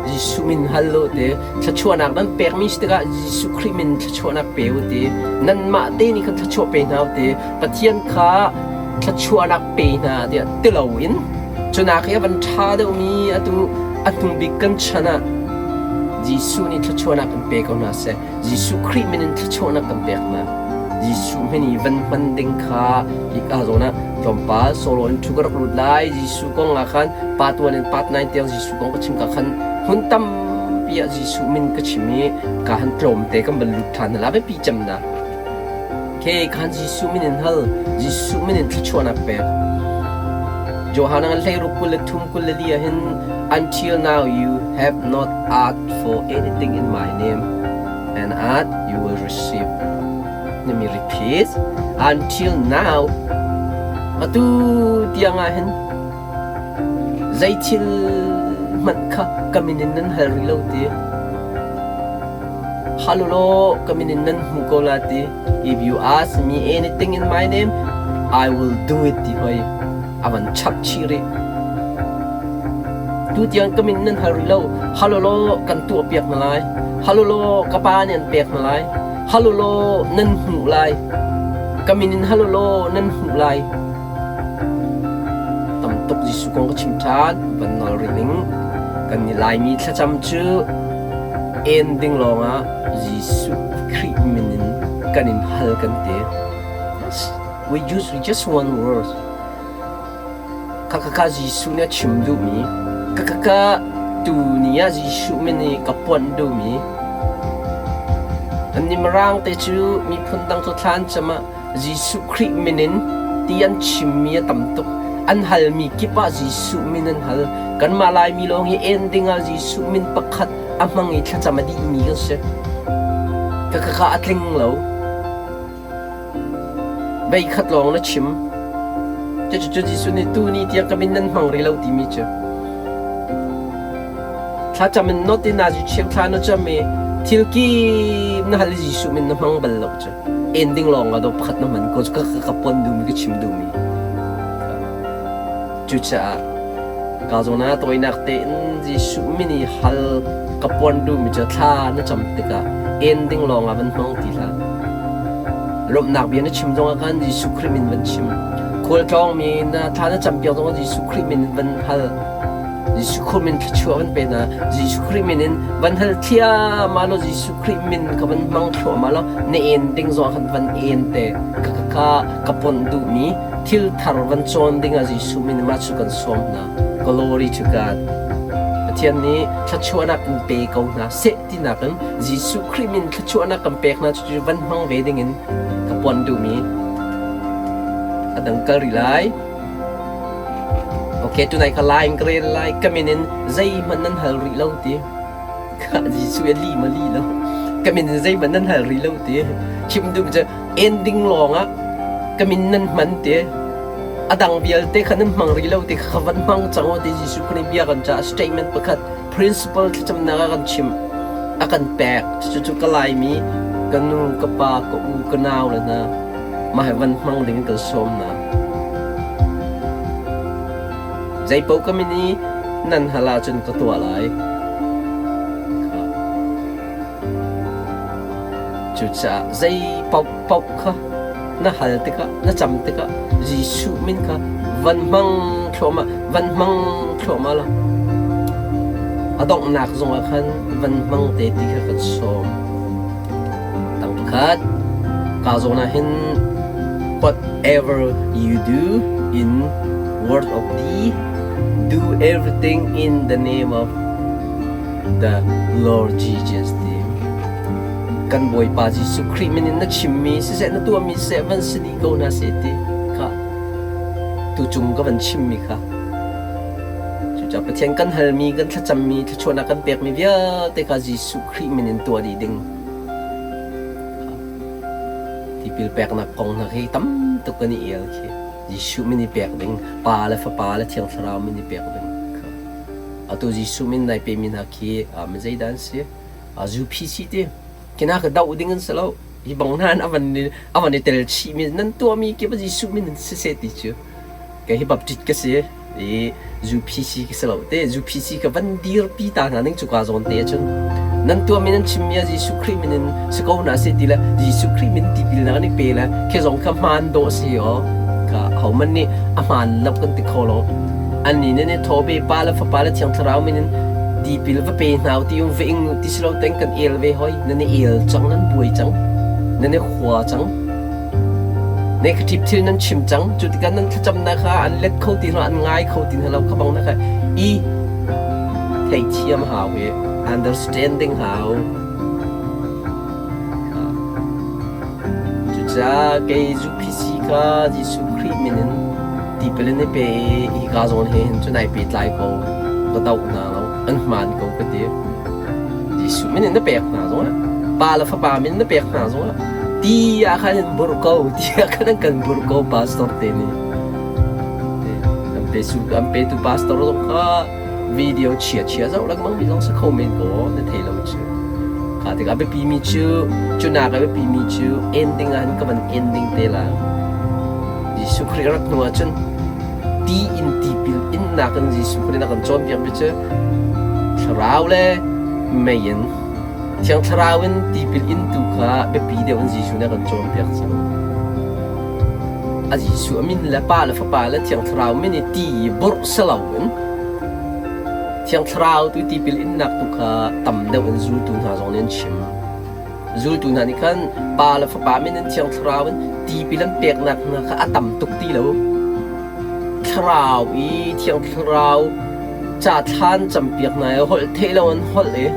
Jesuh min hal u ti thluachuahnak nan pekmi si tikah Jesuh Khrih min thluachuahnak pe u ti nanmah te nih khan thluachuah pe hna u ti Pathian kha thluachuahnak pe hna tiah ti loin cunak hi a van ṭha deuhmi atu a hnu bik kan chan ah Jesuh nih thluachuahnak kan pe ko hna seh Jesuh Khrih min in thluachuahnak kan pek hna. Jesuh min i van hman ding kha hika zawn ah tlawmpal solo in thu ka rak lut lai. Jesuh kong ah khan part 1 in part 9 tiang Jesuh kong ka chim ka khan hmun tampi ah Jesuh min ka chim i ka han tlawmte kan van lut ṭhan hna la biapi cemnak. Ke khan Jesuh min in hal, Jesuh min in thluachuahnak pek. Johan an hlei ruk 23 24 ah hin until now you have not asked for anything in my name and ask you will receive. Let me repeat. Until now atu tiang ah hin zei thil hmanh kha ka min in nan hal rih lo ti. Hal u law ka min in nan hmu ko la ti. If you ask me anything in my name, I will do it ti hoi. A van chap chih rih. Tu tiang ka min nan hal rih lo. Hal u law kan tuah piak hna lai. Hal u law ka pa nih an pek hna lai. Hal u law nan hmuh lai. Ka min in hal u law nan hmuh lai. Tam tuk Jesuh kong ka chim ṭhan, van nawl rih ning. Kan i Laimi thlacam cu en ding lawngah Jesuh Khrih min in kan in hal kan ti. Yes, we use just one word. Khakha Jesuh nih a chim duhmi, khakha tu ni ah Jesuh min i ka puanh duhmi. An ni Mirang te cu miphun dang cu thla an cam ah Jesuh Khrih min in ti an chimmi a tam tuk. An halmi kip ah Jesuh min an hal. Kanmah Laimi lawng hi en ding ah Jesuh min pakhat a hmang i thlacam a dihmi kan si. Khakha a tling lo. Veikhat lawng na chim. Cucu Jesuh nih tu ni tiang ka min nan hmang rih lo timi cu. Thlacam in not in nazi cheu thla na cam i thil kip na hal i Jesuh min na hmang bal lo cu. Ending lawng ah do pakhat na hman ko ka ka pon duhmi ka chim duhmi. Cucaah ka zawn ah tawinak tein Jesuh min i hal ka puan duhmi cu thla na cam tikah ending lawng ah van hmang ti hlah. Lawmhnak bia na chim zongah khan Jesuh Khrih min van chim. Khualtlawngmi na thla na campiak zongah Jesuh Khrih min in van hal. Jesuh Khrih min thluachuah van pe hna. Jesuh Khrih min in van hal thliahmah law Jesuh Khrih min kha van hmang thluahmah law na en ding zongah khan van en te. Ka ka ka ka ponh duhmi thil thar van cawn dingah Jesuh min mah cu kan sawm hna. Glory to God. Pathian nih thluachuahnak in pe ko hna seh tinak in Jesuh Khrih min thluachuahnak kan pek hna cucu van hmang ve dingin ka puan duhmi a dang kal rih lai. Okay, tunai ka lai in ka rel lai. Ka min in zeihmanh nan hal rih lo ti. Ka Jesuh a li ma li lo. Ka min in zeihmanh nan hal rih lo ti. Chim duh cu ending lawng ah ka min nan hman ti. A dang vialte kha nan hmang rih lo ti kha van hmang cang u ti Jesuh Khrih bia kan caah statement pakhat principle thlacamnak a kan chimh a kan pek. Cucu ka Laimi ka nu ka pa ka u ka nau le hna mah hi van hmang ding in kan sawm hna. Zeipaoh ka min i nan hal ahcun ka tuah lai. Cucaah zei paohpaoh kha na hal tikah, na cam tikah Jesuh min kha van hmang thluahmah, van hmang thluahmah law a donghnak zongah khan van hmang te ti kha kan sawm. Tang pakhat, ka zawn ah hin whatever you do in word of thee, do everything in the name of the Lord Jesus ti. Kan Bawipa Jesuh Khrih min in na chimmi siseh na tuahmi siseh van si dih ko hna seh ti kha tucung ka van chimmi kha. Cucaah Pathian kan halmi, kan thlacammi, thluachuahnak kan pekmi vialte kha Jesuh Khrih min in tuah dih ding. Tipil peknak kong hna khi tam tuk kan i el khi. Jesuh min i pek ding, Pa le Fapa le Thiang Thlarau min i pek ding. Atu Jesuh min nai pemi hna khi zeidah an si? UPC ti. Kina ka doh ding an si lo. Hi bang hna in a van i tel chihmi nan tuahmi kip Jesuh min in siseh ti cu. Kei hi Baptist ka si. I UPC ka si lo te. UPC ka van dirpi ta hna ning cuka zawn te ahcun nan tuahmi nan chimmi ah Jesuh Khrih min in si ko hna seh ti le Jesuh Khrih min tipil na kan i pe le khi zong kha hmaan dawh si aw. Kha hohmanh nih a hmaan lo kan ti kho lo. Annih nih nih thaw pe Pa le Fapa le Thiang Thlarau min in tipil va pe hna u ti um va ing u ti si lo teng kan el ve hoi. Nan i el cang, nan buai cang, nan i hua cang. Negative thil nan chim cang. Cu tikah nan thlacamnak kha an let kho ti hna, an ngai kho ti hna lo kha bang na kha i theithiam hau i understanding hau. Cucaah kei UPC kha Jesuh Khrih min in tipil in i pe i hika zawn he hin cun ai pehtlai ko, ka doh hna lo, an hmaan ko ka ti. Jesuh min in na pek hna zongah, Pa le Fapa min na pek hna zongah, ti ah khan in burh ko, ti ah khan an kan burh ko pastor te nih. An pe su an petu pastor zong kha video chia chia zoh lengmang mi zong si kho men ko na thei lo cu. Kha tikah a biapimi cu cunak a biapimi cu ending ah hin ka van ending te la. Jesuh Khrih rat hnu ahcun ti in tipil innak in Jesuh Khrih na kan cawnpiak mi cu thlarau le mei in Thiang Thlarau in tipil intu kha biapi deuh in Jesuh nih a kan cawnpiak cang. A Jesuh a min le Pa le Fapa le Thiang Thlarau min i ti i burh si loin Thiang Thlarau tu tipil innak tu kha tam deuh in zultu hna zong nih an chim. Zultu hna nih khan Pa le Fapa min in Thiang Thlarau in tipil an peknak hna kha a tam tuk ti lo. Thlarau i Thiang Thlarau ca thlan campiak hna i holh theih lo an holh i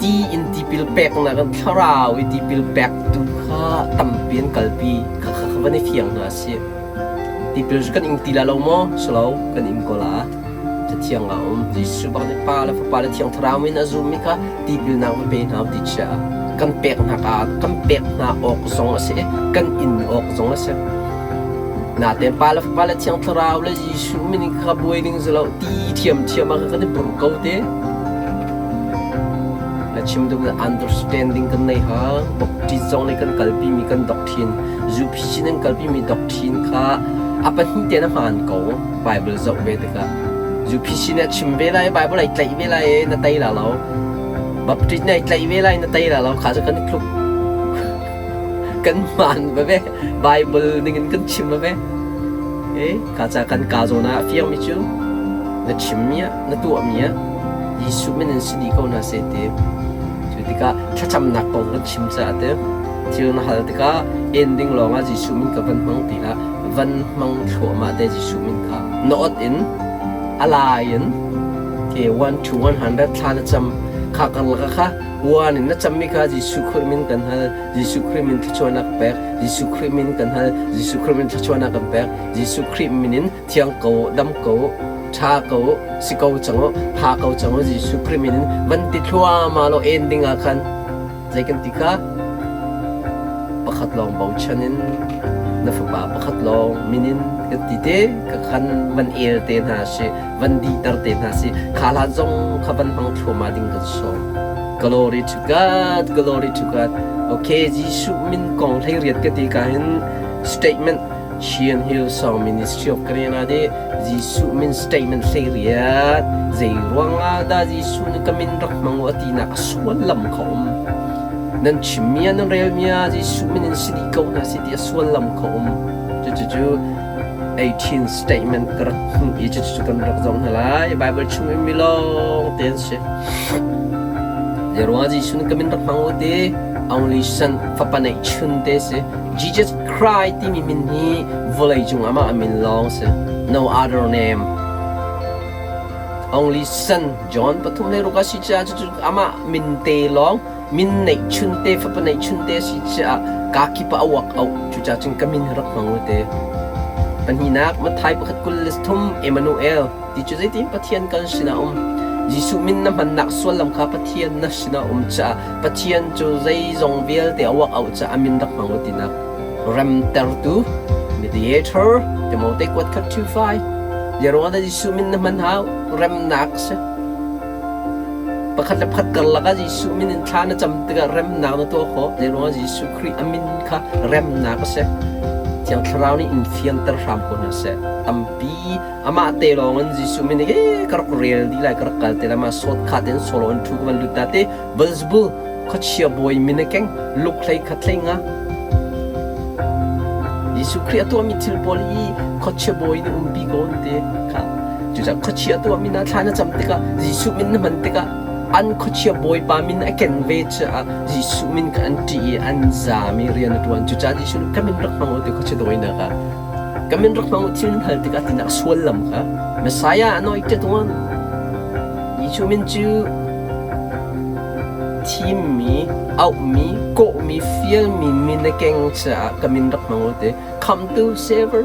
ti in tipil peknak in thlarau i tipil pektu kha tampi an kalpi kha kha kha van i fiang hna sih. Tipil cu kan ing ti la lo maw? Si lo, kan ing ko la. Cathiang ah a um. Jesuh bak nih Pa le Fapa le Thiang Thlarau in a zummi kha tipilnak va pe hna u ti chia. Kan pek hna ka kan pek hna awk zong a si i kan in awk zong a si. Natein Pa le Fapa le Thiang Thlarau le Jesuh min in kha buai ding si lo ti thiamthiam ah kan i bur ko te. Na chim duh understanding kan nei ha. Baptist zong nih kan kalpi mi kan doctrine, UPC nan kalpi mi doctrine kha a pahnih te na hmaan ko. Bible zoh ve tikah UPC nih a chim ve lai, Bible ai tlaih ve lai i na tei la lo. Baptist nih ai tlaih ve lai na tei la lo. Kha cu kan i tluk. Kan hmaan va ve. Bible ningin kan chim va ve. Eh, ka ca kan ka zawn ah a fiangmi cu na chimmi ah, na tuahmi ah Jesuh min in si dih ko hna seh ti. Cu tikah thlacamnak kong kan chim caah te thil na hal tikah ending lawngah Jesuh min ka van hmang ti hlah. Van hmang thluahmah te Jesuh min kha. Na ot in a lai in ke 1 to 100 thla na cam kha karlak kha one in na cammi kha Jesuh Khrih min kan hal Jesuh Khrih min thluachuahnak pek Jesuh Khrih min kan hal Jesuh Khrih min thluachuahnak kan pek Jesuh Khrih min in thiang ko dam ko ṭha ko si ko cang u pha ko cang u Jesuh Khrih min in van ti thluahmah law ending ah khan zei kan ti kha pakhat lawng bochan in na fapa pakhat lawng min in kan ti te ka khan van el te hna si van dihter te hna si kha hlan zong kha van hmang thluahmah ding kan sawm Glory to God, glory to God. Okay, Jesuh min kong hlei riat ka ti ka hin statement Chin Hill Song Ministry of Korean nih Jesuh min statement hlei riat zei ruangah dah Jesuh nih ka min rak hmang u a tinak a suallam kha um. Nan chimmi ah nan relmi ah Jesuh min in si dih ko hna si ti a suallam kha um. Cucu 18 statement ka rak hmuh i cucu kan rak zoh hna lai. Bible chung in mi lawng te an si. Zei ruangah Jesuh nih ka min rak hmang u ti only son fapa neih chun te si. Jesus Christ timi min hi vawlei cung amah a min lawng si. No other name. Only son John pathum le ruk a si caah cucu amah min te lawng min neih chun te fapa neih chun te si caah ka kip ah a uak auh cucaah cun ka min rak hmang u te. Pahnihnak Matthai pakhat 23 Emmanuel ti cu zeitin Pathian kan sinah um Jesuh min na hmannak sullam kha Pathian na sinah um caah Pathian cu zeizong vialte a uak auh caah a min rak hmang u tinak remtertu mediator Timote kuat khat 25 Zeruang dah Jesuh min na hman hau remnak si pakhat le pakhat karlak ah Jesuh min in thla na cam tikah remnak na tuah khawh zeiruang ah Jesuh Khrih a min kha remnak a si Thiang Thlarau nih in fianter hram ko hna seh tampi amah te lawng in Jesuh min hi ka rak rel dih lai ka rak kal te lai ma sawt kha ten solo in thu ka van lut ta te Beelzebul khuachia bawi min a keng luk hlei khat hlei nga Jesuh Khrih a tuahmi thil pawl hi khuachia bawi nih umpi ko an ti kha cucaah khuachia tuahmi hna thla na cam tikah Jesuh min na hman tikah an khuachia bawipa min a ken ve caah Jesuh min kha an ṭih i an zaam i rian a ṭuan cucaah Jesuh nih ka min rak hmang u ti khuachia dawinak ah ka min rak hmang u thil nan hal tikah tinak suallam kha Messiah anointed one Jesuh min cu thimmi auhmi kawhmi fialmi min a keng caah ka min rak hmang u ti khamtu saver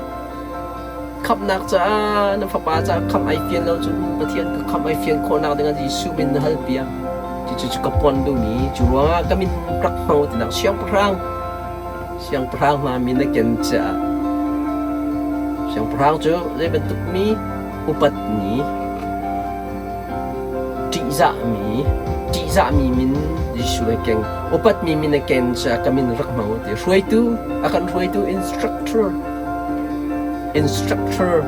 Khamhnak caah na fapa caah khamh ai fian lo cun Pathian ka khamh ai fian khawhnak dingah Jesuh min na halpiak. Cucu ka pon duhmi cu ruangah ka min rak hmang u tinak siangpahrang siangpahrang hna min a ken caah siangpahrang cu zei bantuk mi upatmi ṭihzahmi ṭihzahmi min. Jesuh a keng. Upatmi min a ken caah ka min rak hmang u ti. Hruaitu, a kan hruaitu instructor. Instructor.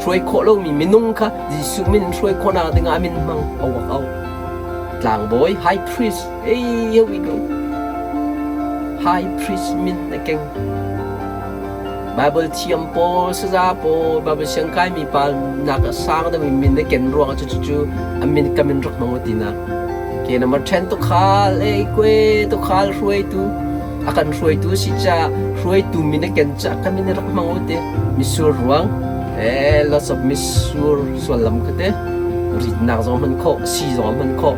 Hruai khawh lomi minung kha Jesuh min hruai khawhnak dingah a min hmang a uak au. Tlangbawi, high priest, hey, here we go. High priest min a keng. Baibal thiam pawl, saza pawl, Baibal siangkaimi pa nak a sang deuhmi min na ken ruangah cucu a min ka min rak hmang u tinak. Ke number 10 tukhal, ei kue tukhal hruaitu a kan hruaitu si ca hruaitu min a ken ca ka min rak hmang u ti. Misur ruang, eh lots of misur suallam ka te. Ritnak zong hman khawh, si zong hman khawh.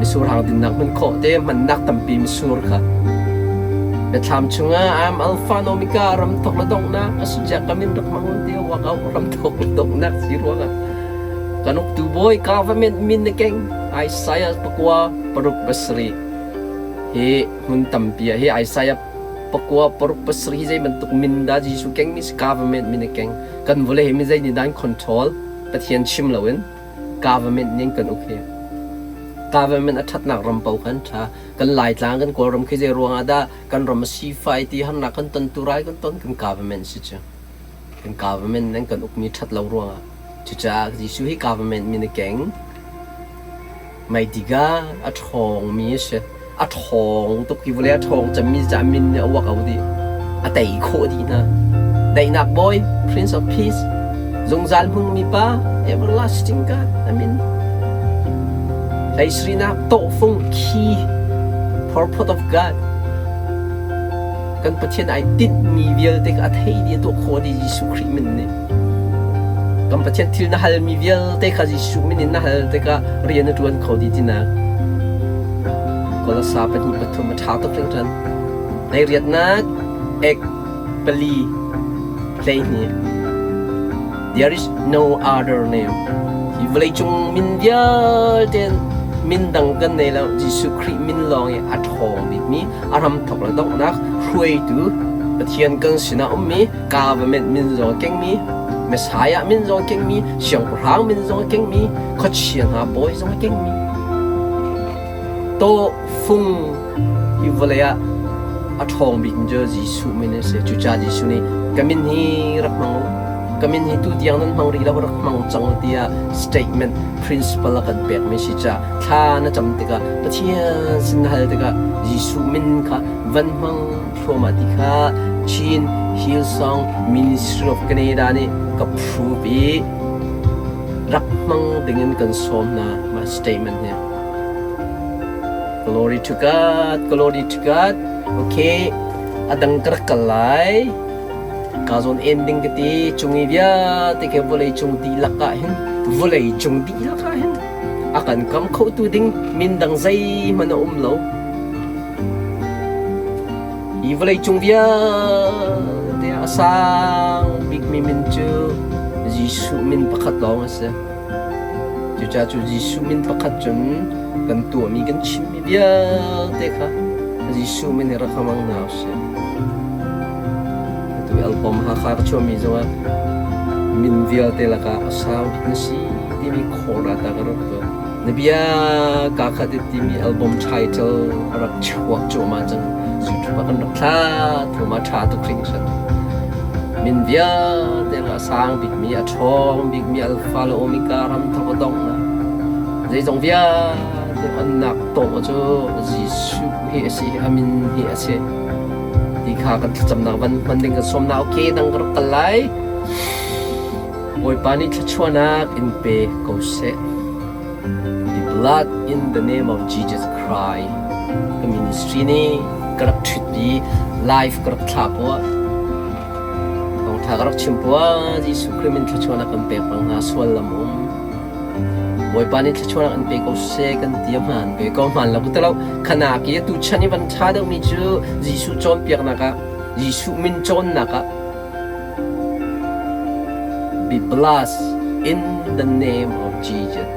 Misur hang dinnak hman khawh te hmannak tampi misur kha. Biathlam chungah I'm Alpha and Omega ram thok le donghnak a si cia ka min rak hmang ti wak au ram thok le donghnak si ruangah kan uktu bawi government min na keng Isaiah pakua paruk pasarih hi hmun tampi ah hi Isaiah pakua paruk pasarih hi zei bantuk min dah Jesuh keng mi si government min na keng kan vawlei hi mi zei nih dah an control Pathian chim loin government nih an kan uk hi government a ṭhatnak ram paoh khan ṭha kan Laitlang kan Kawlram khi zei ruangah dah kan ram a sifai ti harnak kan ton tu rai kan ton kan government si cu kan government nan kan ukmi ṭhat lo ruangah cucaah Jesuh hi government min a keng Mighty God a ṭhawngmi a si a ṭhawng tuk hi vawlei a ṭhawng cemmi caah min nih a uak ko dih a tei khawh dih hna daihnak bawi Prince of Peace zungzal hmungmi pa everlasting God amin hleisrinak tawhfung key purpose of God kan Pathian ai tinhmi vialte kha a thei dih a tuah khawh dih Jesuh Khrih min nih Kan Pathian thil na halmi vialte kha Jesuh min in na hal tikah rian na ṭuan kho dih tinak. Kolosa pahnih pathum a ṭha tuk hringhran. Leiriatnak ek pali 12. There is no other name. Hi vawleicung min vialte min dang kan nei lo. Jesuh Khrih min lawng hi a ṭhawng bikmi, a hramthawk le donghnak hruaitu Pathian kan sinah ummi government min zong a kengmi, Messiah min zong a kengmi, siangpahrang min zong a kengmi, khuachia hna bawi zong a kengmi. Tawhfung hi vawlei ah a ṭhawng bik cu Jesuh min a si. Cucaah Jesuh nih ka min hi rak hmang u. Ka min hi tu tiang nan hmang rih lo rak hmang cang u tiah statement principle a kan pekmi si caah thla na cam tikah Pathian sin na hal tikah Jesuh min kha van hmang thluahmah ti kha Chin Hillsong Ministry of Canada nih ka prove i rak hmang dingin kan sawm hna mah statement hi. Glory to God, glory to God. Okay, a dang ka rak kal lai. Ka zawn ending ka ti cung i vialte ke vawlei cung dihlak ah hin vawlei cung dihlak ah hin a kan kam khotu ding min dang zeihmanh a um lo. Hi vawleicung vialte ah a sang bikmi min cu Jesuh min pakhat lawng a si. Cucaah cu Jesuh min pakhat cun kan tuahmi kan chimmi vialte kha Jesuh min hi rak hmang hna usih. Atu i album Hakha ka chuahmi zongah min vialte lakah a sang bik na si timi khawra ta ka rak tuah. Na bia kaa khat i timi album title a rak chuak cuahmah cang. YouTube ah kan rak thla thluahmah ṭha tuk hringhran. Min vialte a sang bikmi, a ṭhawng bikmi Alpha le Omega ram thawk a donghnak. Zeizong vialte onnak tawh cu Jesuh hi a si, a min hi a si. Ti kha kan thlacamnak van hman ding kan sawm na okay dang ka rak kal lai. Bawipa nih thluachuahnak in pe ko seh. The blood in the name of Jesus Christ. Ka ministry nih ka rak ṭhut i live ka rak thlah poah. Thawngṭha ka rak chim poah Jesuh Khrih min thluachuahnak kan pek pang hna sual lam um. Bawipa nih thluachuahnak an pe ko seh kan ti a hmaan ve ko hmaan lo ka ti lo. Khanak i tu chan i van ṭha deuhmi cu Jesuh cawnpiaknak ah Jesuh min cawnnak ah Be blessed in the name of Jesus.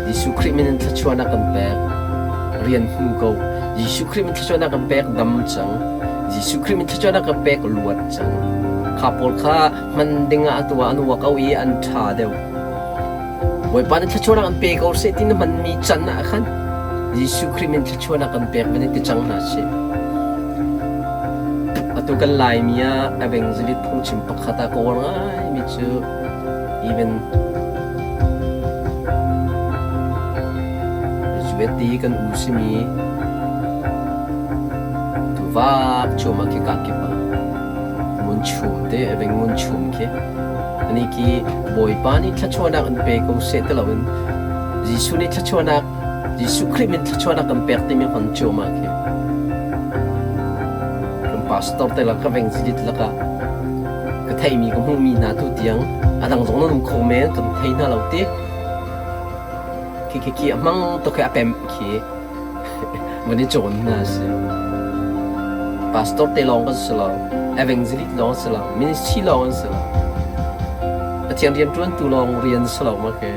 Jesuh Khrih min in thluachuahnak kan pek. Rian hmu ko. Jesuh Khrih min thluachuahnak kan pek dam cang. Jesuh Khrih min thluachuahnak kan pek luat cang. Kha pawl kha hman ding ah atu ah an uak o i an ṭha deuh. Bawipa nih thluachuahnak an pe ko seh ti na hmanmi can ah khan Jesuh Khrih min thluachuahnak kan pek van i ti cang hna sih. Atu kan Laimi ah evangelist phungchim pakhat ah ka uar ngaimi cu even Zueti kan u simi tuvak cuahmah khi ka kip ah ngun chum te eveng ngun chum khi ani khi Bawipa nih thluachuahnak an pe ko seh ti loin Jesuh nih thluachuahnak Jesuh Khrih min thluachuahnak kan pek timi hman cuahmah khi kan pastor te la ka veng zidit lakah ka theimi ka hmuhmi hna tu tiang a dang zong nan um kho men kan thei hna lo ti khi khi khi a hmang tuk khi a pem khi van i cawn hna si. Pastor te lawng kan si lo, evangelist lawng si lo, ministry lawng an si lo. Pathian rianṭuantu lawng rian si lo ma ke.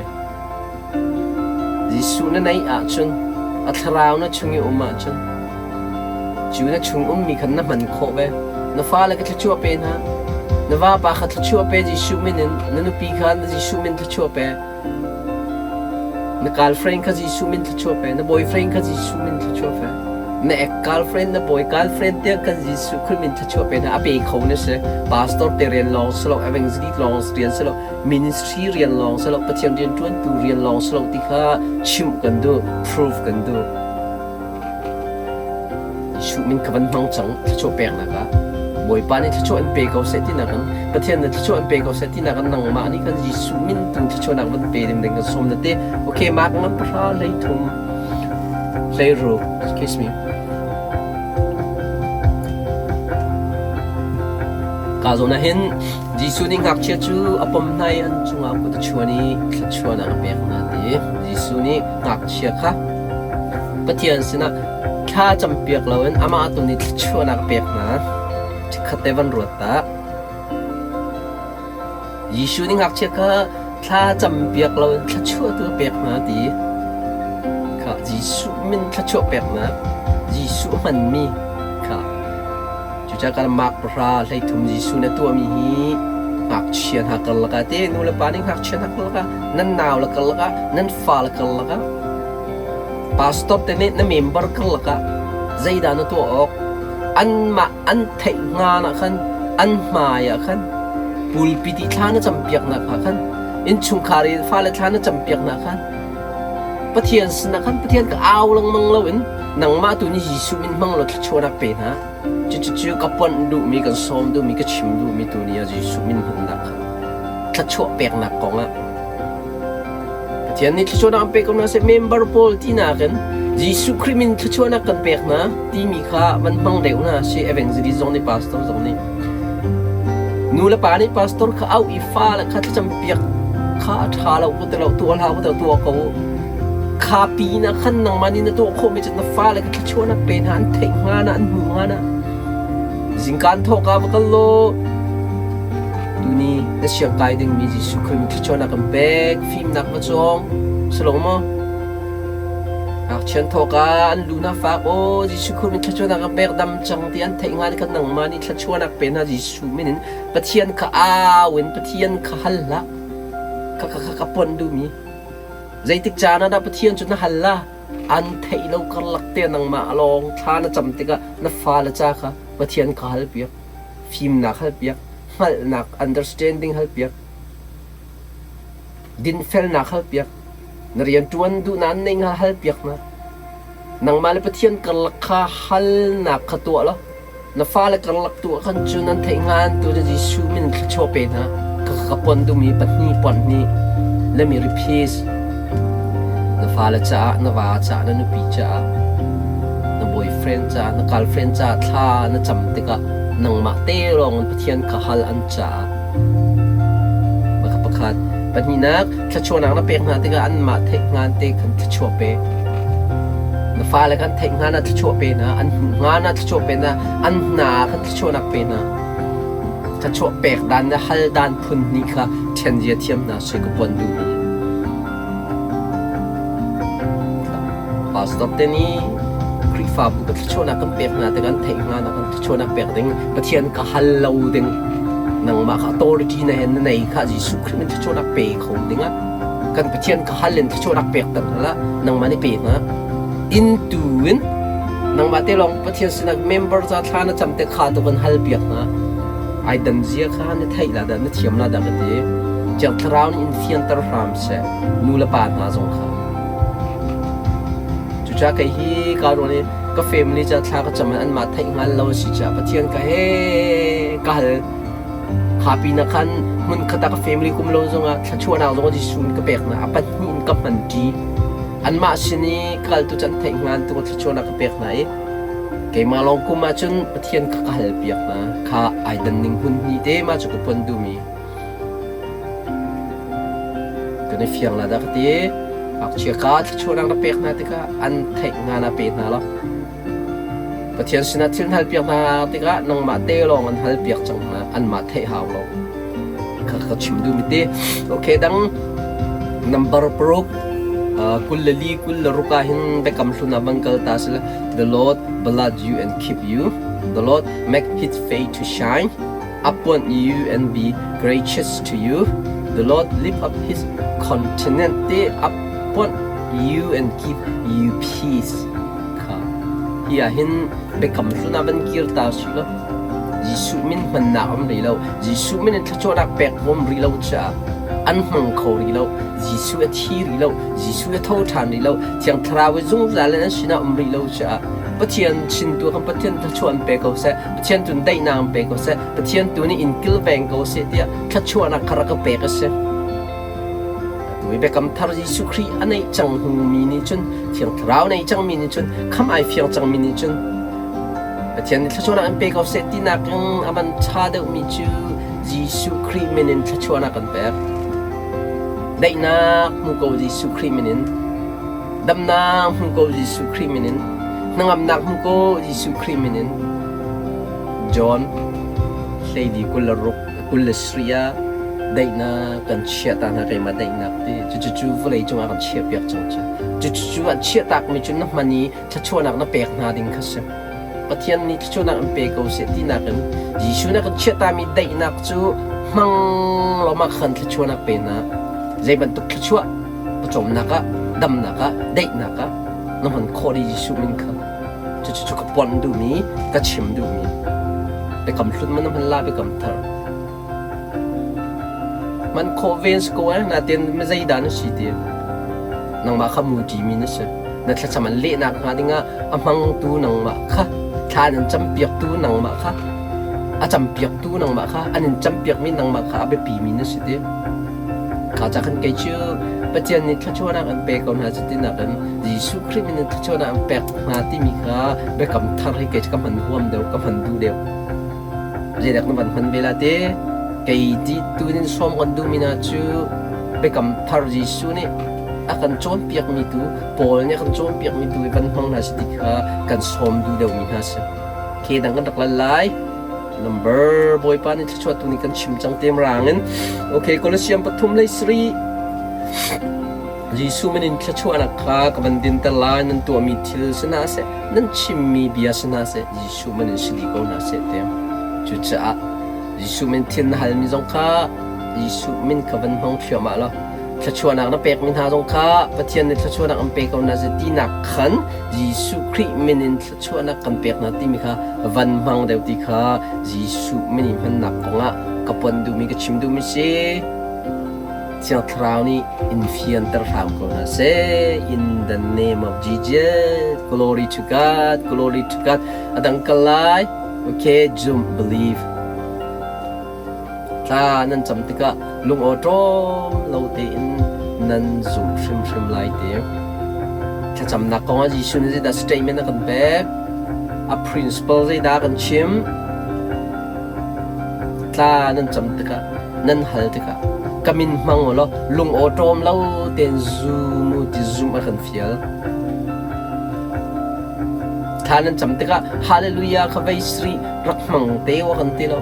Jesuh na neih ahcun, a thlarau na chung i um ahcun, cu na chung ummi khan na hman khawh ve. Na fale ka thluachuah pe hna. Na vapa kha thluachuah pe Jesuh min in, na nupi kha na Jesuh min thluachuah pe. Na girlfriend kha Jesuh min thluachuah pe. Na boyfriend kha Jesuh min thluachuah pe. Na ex girlfriend, na boy girlfriend tiang kan Jesuh Khrih min thluachuah pe hna. A pe kho na si. Pastor te rian lawng si lo, evangelist lawng rian si lo, ministry rian lawng si lo, Pathian rianṭuantu rian lawng si lo ti kha chimh kan duh, prove kan duh. Jesuh min ka van hmang cang thluachuah peknak ah Bawipa nih thluachuah an pe ko seh tinak in Pathian nih thluachuah an pe ko seh tinak in nangmah nih kan Jesuh min tung thluachuahnak van pe ding ding kan sawm na ti okay mak ngan pahra 13 16 excuse me ka zawn ah hin Jesuh nih ngakchia cu a pom hna i an cungah kut a chuan i thluachuahnak a pek hna ti Jesuh nih ngakchia kha Pathian sinah thla campiak loin amah tu nih thluachuahnak a pek hna. Chikkhat te van ruat ta. Jesuh nih ngakchia kha thla campiak loin thluachuah tu a pek hna ti. Kha Jesuh min thluachuah peknak, Jesuh hmanmi kha Cucaah kan Mark pahra 13 Jesuh na tuahmi hi ngakchia hna karlak ah te nu le pa nih ngakchia hna karlak ah nan nau le karlak ah nan fa le karlak ah pastor te nih na member karlak ah zeidah na tuah awk anmah an theih hnga ah khan an hmai ah khan pulpit i thla na campiaknak ah khan innchungkhar i fale thla na campiaknak khan Pathian sinah khan Pathian ka au lengmang loin nangmah tu nih Jesuh min hmang law thluachuahnak pe hna. Cucu ka ponh duhmi, kan sawm duhmi, ka chim duhmi tu ni ah Jesuh min hmannak kha thluachuah peknak kong ah Pathian nih thluachuahnak an pek ko hna seh member pawl tinak in Jesuh Khrih min thluachuahnak kan pek hna timi kha van hmang deuh hna si evangelist zong nih pastor zong nih nu le pa nih pastor kha auh i fa le kha thlacam piak kha a ṭha lo ku ti lo tuah hlah ku ti lo tuah ko kha pin ah khan nangmah nih na tuah khawhmi cu na fale kha thluachuahnak pe hna an theih hnga na an hmuh hnga na zingkaan thawk ah va kal law tuni na siang kai dingmi Jesuh Khrih min thluachuahnak kan pek fimnak va cawng salong maw ngakchian thawk ah an lu na fak aw Jesuh Khrih min thluachuahnak kan pek dam cang ti an theih hnga ni khan nangmah nih thluachuahnak pe hna Jesuh min in Pathian kha au in Pathian kha hal hlah ka ka ka pon duhmi Zeitik caan ah dah Pathian cu na hal la? An theih lo karlak te nangmah lawng thla na cam tikah na fale ca kha Pathian kha halpiak, fimnak halpiak, hngalhnak understanding halpiak, dinfelnak halpiak, na rianṭuan duhnak an neih hnga halpiak hna. Nangmah le Pathian karlak kha halnak kha tuah law Na fale karlak tu ah khan cun an theih hnga tu cu Jesuh min thluachuah pe hna. Ka ka pon duhmi pahnih pon hnih. Let me repeat. Na fale caah, na va caah, na nupi caah, na boyfriend caah, na girlfriend caah thla na cam tikah nangmah te lawng in Pathian kha hal an caah. Maka pakhat. Pahnihnak, thluachuahnak na pek hna tikah anmah theih hngan te khan thluachuah pe. Na fale khan theih hngan ah thluachuah pe hna, an hmuh hngan ah thluachuah pe hna, an hna ah khan thluachuahnak pe hna. Thluachuah pek dan le hal dan phun hnih kha ṭhen zia thiam hna sui ka puan duhmi. Pastor te nih Khrihfabu ka thluachuahnak kan pek hna tikah an theih hnga nak kan thluachuahnak pek ding Pathian ka hal lo ding. Nangmah kha authority na hen na nei kha Jesuh Khrih min thluachuahnak pe kho dingah kan Pathian ka hal in thluachuahnak pek ter hna nangmah nih pe hna. In tu in nangmah te lawng Pathian sinah member ca thla na cam te kha tu kan hal piak hna. Ai dan zia kha na theih la dah na thiam la dah ka ti. Thiang Thlarau nih in fianter hram seh nu le pa hna zong kha. Cucaah kei hi ka ruan i ka family ca thla ka cam anmah theih hngal lo a si caah Pathian ka he ka hal. Kha pinah khan hmunkhat ah ka family kum lo zongah thluachuahnak zong Jesuh in ka pek hna. A pahnih in ka hmanṭi. Anmah sin i ka kal tu can theih hngan tu thluachuahnak ka pek hna i keimah lawng kum ahcun Pathian kha ka hal piak hna. Kha ai dan ning hmun hnih te mah cu ka pon duhmi. Kan i fiang la dah ka ti. Ngakchia kha thluachuahnak na pek hna tikah an theih hnga na pe hna lo. Pathian sinah thil hal piak hna tikah nangmah te lawng an hal piak cang hna. Anmah theih hau lo. Kha ka chim duhmi ti. Okay, dang number paruk 24 26 ah hin biakam hlun ah van kal ta sila The Lord bless you and keep you. The Lord make his face to shine upon you and be gracious to you. The Lord lift up his countenance upon you and give you peace. Kha hi ah hin biakam hlun ah van kir ta si lo. Jesuh min hmannak um rih lo. Jesuh min in thluachuahnak pek um rih lo caah an hmang kho rih lo. Jesuh a thi rih lo. Jesuh a tho ṭhan rih lo. Thiang Thlarau i zungzal in an sinah um rih lo caah Pathian sin tu kan Pathian thluachuah an pe ko seh. Pathian tu daihnak an pe ko seh. Pathian tu nih in kilveng ko seh tiah thluachuahnak kha rak ka pek a si. Atu i biakam thar Jesuh Khrih a neih cang hngumi nih cun Thiang Thlarau nei cangmi nih cun kham ai fiang cangmi nih cun Pathian nih thluachuahnak an pe ko seh tinak in a van ṭha deuhmi cu Jesuh Khrih min in thluachuahnak kan pek. Daihnak hmu ko Jesuh Khrih min in. Damnak hmu ko Jesuh Khrih min in. Hnangamnak hmu ko Jesuh Khrih min in. John hleili 26 27 ah daihnak kan chiah ta hna keimah daihnak ti cucu vawlei cungah kan chiah piak cang cu cucu an chiah takmi cu na hman i thluachuahnak na pek hna ding kha si Pathian nih thluachuahnak an pe ko seh tinak in Jesuh nih a kan chiahtami daihnak cu hmang law mah khan thluachuahnak pe hna. Zei bantuk thluachuah pawcawmnak ah, damnak ah, daihnak ah na hman khawh dih Jesuh min kha. Cucu cu ka pon duhmi, ka chim duhmi. Biakam hlun man na hman la biakam thar. Man khawh ven si ko eh, natin zeidah na si ti. Nangmah kha mu ṭimi na si. Na thlacam an lehnak hnga dingah a hmangtu nangmah kha, thla an in campiaktu nangmah kha, a campiaktu nangmah kha, an in campiakmi nangmah kha a biapimi na si ti. Kha ca khan kei cu Pathian nih thluachuahnak an pe ko hna cuti nakin Jesuh Khrih min in thluachuahnak an pek hna timi kha biakam thar hi kei cu ka hman huam deuh, ka hman duh deuh. Zeidak na van hman ve la te? Kei ti tunin sawm kan duhmi hna cu biakam thar Jesuh nih a kan cawnpiakmi tu Paul nih a kan cawnpiakmi tu hi van hmang hna si ti kha kan sawm duh deuhmi hna si. Ke dang kan rak lal lai. Number Bawipa nih thluachuah tu nih kan chim cang tem rang in. Okay, Colossians pathum lei sari Jesuh min in thluachuahnak kha ka van dinter lai nan tuahmi thil si hna seh nan chimmi bia si hna seh Jesuh min in si dih ko hna seh ti. Cucaah Jesuh min thil na halmi zong kha Jesuh min kha van hmang thluahmah law thluachuahnak na pekmi hna zong kha Pathian nih thluachuahnak an pe ko hna seh tinak khan Jesuh Khrih min in thluachuahnak kan pek hna timi kha van hmang deuh ti kha Jesuh min i hmannak kongah ka pon duhmi ka chim duhmi si. Thiang Thlarau nih in fianter hram ko hna seh. In the name of Jesus, glory to God, glory to God. A dang kal lai. Okay, zum believe. Tla nan cam tikah lung awṭawm lo tein nan zumh hrimhrim lai ti. Thlacamnak kong ah Jesuh nih zeidah statement a kan pek? A principle zeidah a kan chim? Tla nan cam tikah nan hal tikah ka min hmang u law lung awṭawm lo tein zum u ti zumh a kan fial. Thla nan cam tikah Hallelujah kha vei sri rak hmang te u a kan ti lo.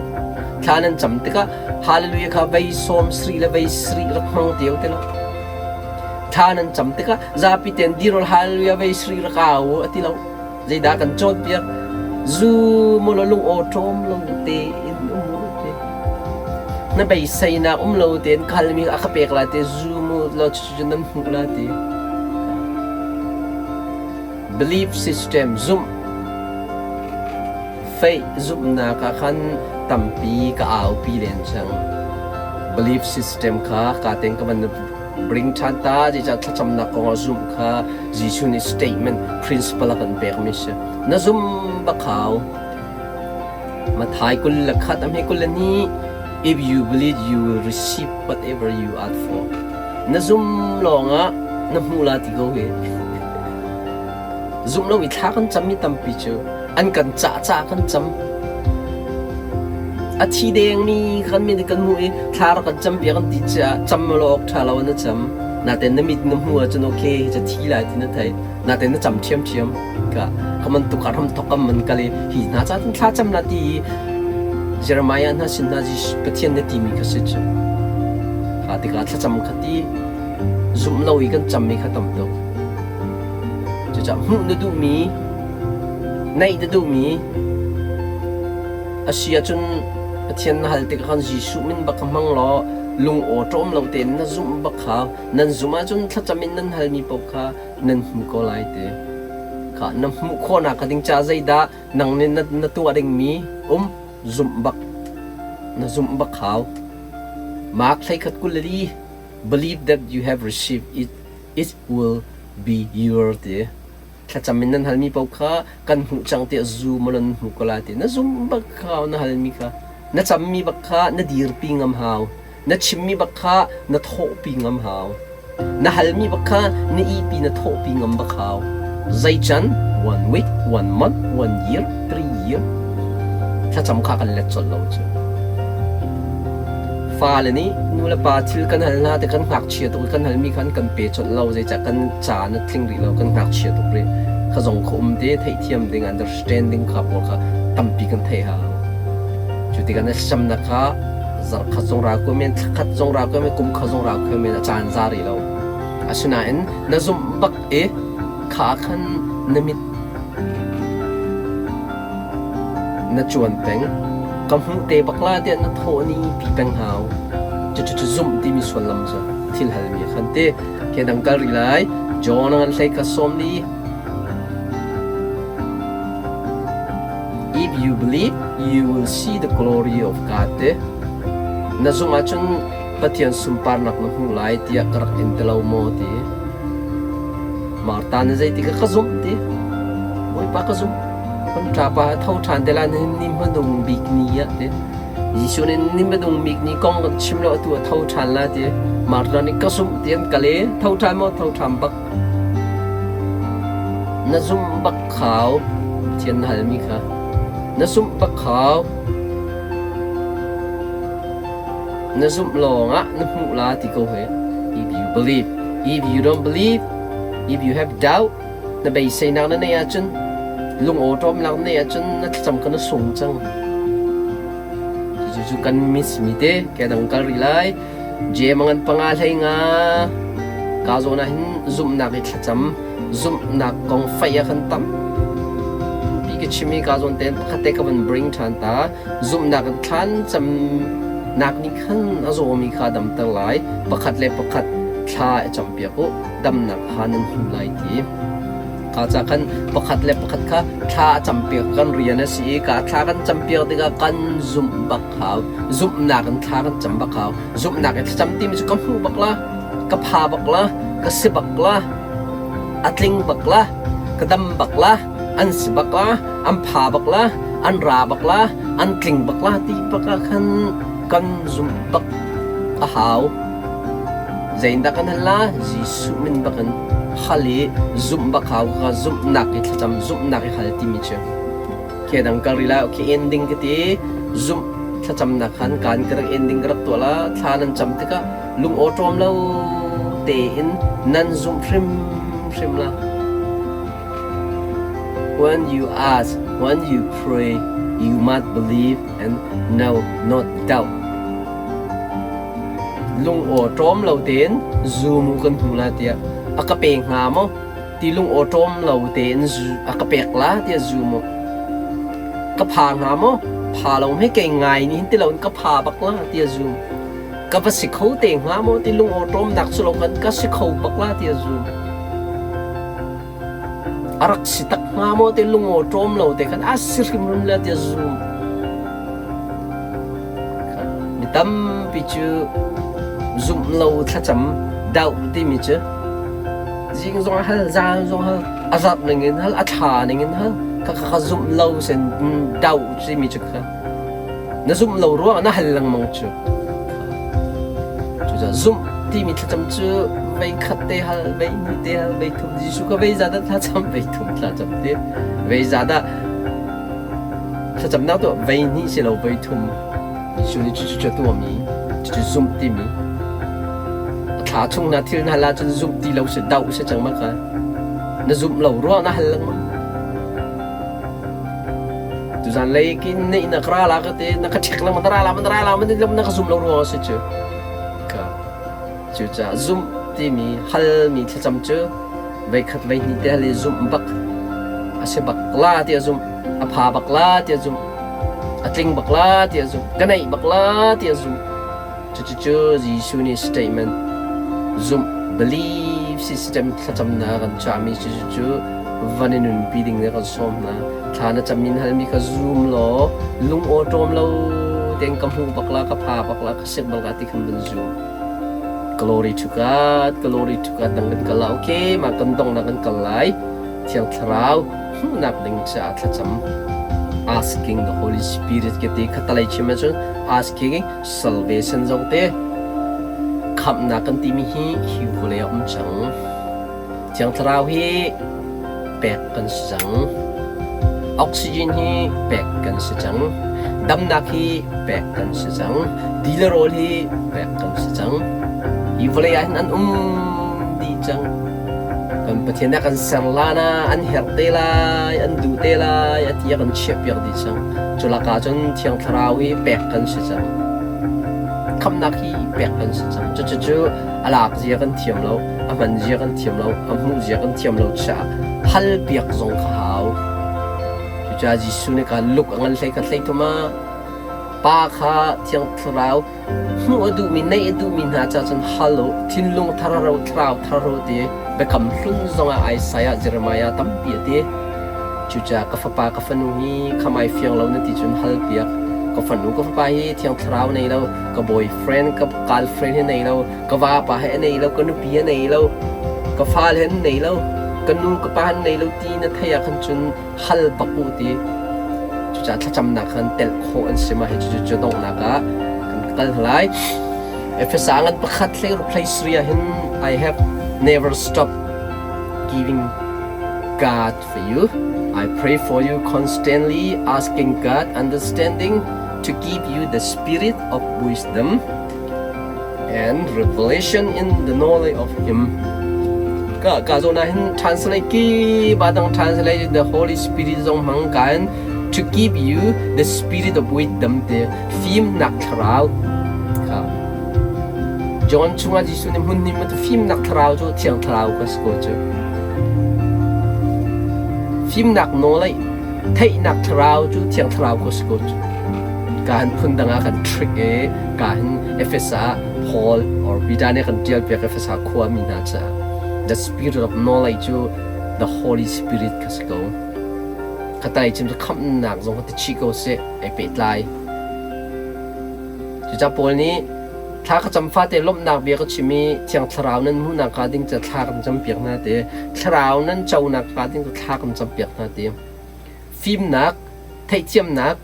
Thla nan cam tikah Hallelujah kha vei sawm sri le vei sri rak hmang te u ti lo. Thla nan cam tikah zapi ten dirol Hallelujah vei sri rak au u a ti lo. Zeidah kan cawnpiak? Zu mu law lung awṭawm lo tein um u ti. Na beiseinak um lo tein ka halmi a ka pek lai te zum u law cucu nan hmuh lai ti. Belief system zumh faith zumhnak ah khan tampi ka aupi len cang. Belief system kha ka ten ka van bring ṭhan ta zeicah thlacamnak kong ah zumh kha Jesuh nih statement principle a kan pekmi si. Na zum bak hau. Mathai 21 a hme 22 If you believe you will receive whatever you ask for. Na zum lawngah na hmuh la ti ko hi. Zumh lo i thla kan cammi tampi cu an kan cah caah kan cam. A thi dengmi kan min kan hmuh i thla rak kan campiak kan ti caah cam lo awk ṭha lo na cam. Natein na mit na hmuh ahcun okay hi ca thi lai ti na theih. Natein na cam ṭhiamṭhiam. Ka ka man tuk ah ram thok am man kal i hi hna ca cun thla cam la ti i Jeremiah hna sin hna Pathian na timi kha si cu. Kha tikah thlacam kha ti zumh lo i kan cammi kha tam tuk. Cucaah hmuh na duhmi, naih na duhmi a si ahcun Pathian na hal tikah khan Jesuh min bak kha hmang law lung awṭawm lo tein na zumh bak kha nan zumh ahcun thlacam in nan halmi paoh kha nan hmu ko lai ti. Kha na hmuh khawhnak ka ding caah zeidah nang nih na, na tuah dingmi um zumh bak na zumh bak hau. Mark 13:24 Believe that you have received it it will be your ti. Thlacam in nan halmi paoh kha kan hmuh cang tiah zum nan hmu ko lai ti. Na zum bak hau na halmi kha. Na cammi bak kha na dirpi ngam hau. Na chimmi bak kha na thawhpi ngam hau. Na halmi bak kha na ihpi na thawhpi ngam bak hau. Zei can? One week, one month, one year, 3 year. Thlacam kha kan let colh lo cu. Fale nih nulepa thil kan hal hna te kan ngakchia tuk i kan halmi khan kan pe colh lo zeicah kan caan a tling rih lo kan ngakchia tuk rih kha zong kha um te theihthiam ding understanding kha pawl kha tampi kan theih hau cu tikah na thlacamnak kha zarh khat zong ra ko men thla khat zong ra ko men kum khat zong ra ko men a caan za rih lo asinain na zumh bak i kha khan na mit Na cuan peng. Ka hmuh te bak la tiah na thawh ni pi peng hau. Cucu zumh timi sullam cu thil halmi a khan ti. Ke dang kal rih lai. John ngan hlei kha sawm li. If you believe, you will see the glory of God te. Na zumh ahcun Pathian sunparnak na hmuh lai tiah ka rak in ti lo maw ti. Martha nih zeitik ah ka zumh ti. Bawipa ka zumh. Kan ṭapa a tho ṭhan te lai ni hmanung bik ni ah ti. Jesuh nih ni hmanung bik ni kong kan chim lo atu a tho ṭhan la ti. Martha nih ka zumh ti an kal i tho ṭhan maw tho ṭhan bak. Na zumh bak khau Pathian na halmi kha. Na zumh bak khau. Na zumh lawngah na hmuh la ti ko hi. If you believe, if you don't believe, if you have doubt, na beiseinak na neih ahcun lung awṭawmnak na neih ahcun na thlacam kha na sung cang. Cucu kan miss mi te ke dang kal rih lai. Jem ngan panga hlei nga ka zawn ah hin zumhnak i thlacam zumhnak kong fei ah khan tampi ka chim i ka zawn tein pakhat te ka van bring ṭhan ta. Zumhnak in thlan camnak nih khan a zawmi kha a damter lai. Pakhat le pakhat thla i campiak u, damnak kha nan hmu lai ti. Ka ca khan pakhat le pakhat kha thla a campiak kan rian a si i ka thla kan campiak tikah kan zumh bak hau. Zumhnak in thla kan cam bak hau. Zumhnak in thlacam timi cu ka hmuh bak la, ka pha bak la, ka si bak la, a tling bak la, ka dam bak la, an si bak la, an pha bak la, an ra bak la, an tling bak la ti bak ah khan kan zumh bak a hau. Zeitindah kan hal la? Jesuh min bak in hal i zumh bak hau ka zumhnak i thlacam zumhnak i hal timi cu. Ke dang kal rih lai okay ending ka ti zumh thlacamnak khan kan ka rak ending ka rak tuah la thla nan cam tikah lung awṭawm lo tein nan zumh hrimhrim la. When you ask, when you pray, you must believe and know, not doubt. Lung aw ṭawm lo tein zu mu kan hmu la tiah a ka pe hnga maw ti lung aw ṭawm lo tein zu a ka pek la tiah zu mu ka pha hnga maw? Pha lo hme kei ngai ni hin ti lo in ka pha bak la ti a zum. Ka va si kho te hnga maw ti lung awṭawmnak cu lo kan ka si kho bak la ti a zum. A rak si tak hnga maw ti lung awṭawm lo te khan a si hrimhrim la ti a zum. Mi tampi cu zumh lo thlacam doh timi cu zing zong hal, zan zong hal, a zarh ning in hal, a thla ning in hal, ka ka zumh lo sen doh timi cu kha na zumh lo ruangah na hal lengmang cu. Cucaah zumh timi thlacam cu vei khat te hal, vei hnih te hal, vei thum Jesuh kha vei za dah thlacam, vei thum thlacam ti, vei za dah Thlacamnak tuah vei hnih si lo vei thum Jesuh nih cucu cu a tuahmi cucu zumh timi a thla chung hna thil na hal ahcun zumh ti lo si doh si cang ma kha na zumh lo ruang na hal lengmang tuzan lei kin neih na ka ra la ka te na ka ṭhek lengmang na ra la na ra la na ka zum lo ruang a si cu ka Cucaah zumh timi halmi thlacam cu voikhat voihnih te hal i zumh bak a si bak la ti a zumh, a pha bak la ti a zumh, a tling bak la ti a zumh, ka neih bak la ti a zumh. Cucucu Jesuh nih statement zumh belief system thlacamnak kan cahmi cucu van i nunpi ding nih a kan sawm hna. Thla na cam in halmi kha zum law lung awṭawm lo tein ka hmuh bak la, ka pha bak la, ka sik bak la ti khan van zum. Glory to God, glory to God nang kan kal la okay ma kan dong na kan kal lai Thiang Thlarau hmuhnak ding caah thlacam asking the Holy Spirit ke ti khatalei chim ahcun asking salvation zong te khamhnak kan timi hi hi vawlei ah um cang Thiang Thlarau hi pek kan si cang. Oxygen hi pek kan si cang. Damnak hi pek kan si cang. Ti le rawl hi pek kan si cang. Hi vawlei ah hin an um dih cang. Kan Pathian nih a kan ser lan ah an herh te lai, an duh te lai a ti a kan chiahpiak dih cang. Cu lakah cun Thiang Thlarau hi pek kan si cang. Khamhnak hi pek kan si cang. Cucu a lak zia kan thiam lo. A hman zia kan thiam lo, a hmuh zia kan thiam lo caah hal piak zong kha hau. Cucaah Jesuh nih kha luk a ngan hlei khat hlei thum ah Pa kha Thiang Thlarau hmuh a duhmi, neih a duhmi hna caah cun hal u, thinlung thar ro, thlarau thar ro ti biakam hlun zongah Isaiah, Jeremiah tampi a ti. Cucaah ka fapa, ka fanu hi khamai fiang lo na ti cun hal piak. Ka fanu, ka fapa hi Thiang Thlarau nei lo, ka boyfriend, ka girlfriend hi nei lo, ka vapa he a nei lo, ka nupi he nei lo, ka fale he an nei lo, ka nu ka pa an nei lo ti na theih ah khan cun hal bak u ti. Cucaah thlacamnak khan telh khawh an si ma hi cucu cu donghnak ah kan kal lai. Efesa ngan pakhat hlei ruk hlei sri ah hin I have never stopped giving God for you. I pray for you constantly, asking God understanding to give you the spirit of wisdom and revelation in the knowledge of him. Ka ka zawn ah hin translate ki ba dang translate the Holy Spirit zong hmang kan to give you the spirit of wisdom te fimnak thlarau kha John chungah Jesuh nih hmun hnih ma fimnak thlarau cu thiang thlarau ka si ko cu fimnak nawl theihnak thlarau cu thiang thlarau ka si ko cu ka han phun dang ah kan trick e Ka hin Efesa Paul or Peter nih kan ṭial piak Efesa khuami hna caah the spirit of knowledge cu the Holy Spirit kha si ko. Khatai chim cu khamhnak zong kha ti chih ko seh ai pehtlai. Cucaah Paul nih thla ka cam fate lawmhnak bia ka chim i Thiang Thlarau nan hmuhnak hnga ding ca thla kan campiak hna ti. Thlarau nan conak hnga ding ca thla kan campiak hna ti. Fimnak, theihthiamnak,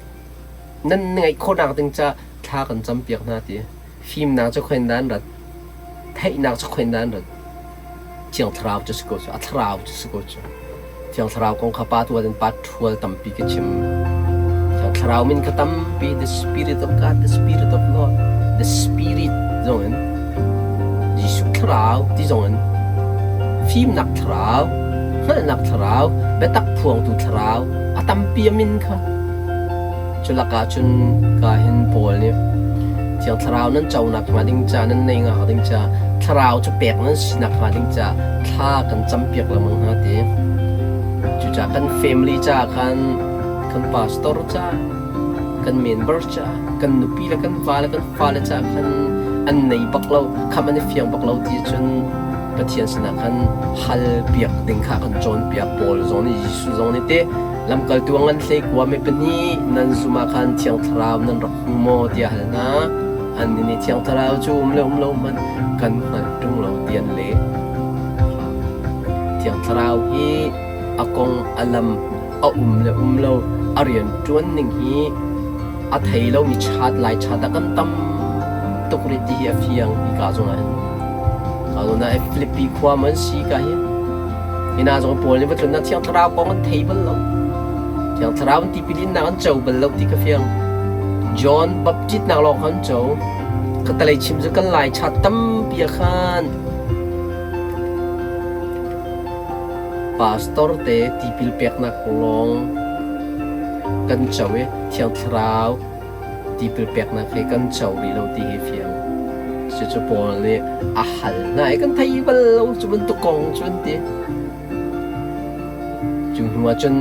nan ngeih khawhnak ding ca thla kan campiak hna ti. Fimnak cu khoin dah an rat? Theihnak cu khoin dah an rat? Thiang Thlarau cu si ko cu. A thlarau cu si ko cu. Thiang Thlarau kong kha pa tual in pa ṭhual tampi ka chim. Thiang Thlarau min kha tampi the Spirit of God, the Spirit of Lord, the Spirit zong in Jesuh Thlarau ti zong in fimnak thlarau, hngalhnak thlarau, biatak phuangtu thlarau a tampi a min kha Cu lakah cun ka hin Paul nih Thiang Thlarau nan conak hnga ding ca nan nei hnga ding ca Thlarau cu pek nan sinak hnga ding ca thla kan campiak lengmang hna ti. Cucaah kan family caah khan kan pastor ca. Kan member caah, kan nupi le kan va le kan fale caah khan an nei bak lo, khamh an i fiang bak lo ti cun Pathian sinah khan hal piak ding kha kan cawnpiak. Paul zong nih Jesuh zong nih teh lamkaltu a ngan hlei kua mi pahnih nan zum ah khan Thiang Thlarau nan rak hmu maw tiah hal hna. Annih nih Thiang Thlarau cu um le um lo hmanh kan hngalh ṭung lo ti an leh. Thiang Thlarau hi a kong a lam a um le um lo a rian ṭuan ning hi a thei lomi chat lai chat ah kan tam tuk rih ti hi a fiang hi ka zong ah hin. Ka zawn ah Filipi khua man si ka hi. Hina zong Paul nih va tlun Thiang Thlarau kong an thei bal lo. Thiang Thlarau an tipil innak an co bal lo ti ka fiang. John Baptist nak lawng khan co. Ka talei chim cu kan lai chat tampi ah khan Pastor te tipil peknak lawng kan co i Thiang Thlarau tipil peknak hi kan co rih lo ti hi fiang. Cucu Paul nih a hal hna i kan thei bal lo cu bantuk kong cu an ti. Cu hnu ah cun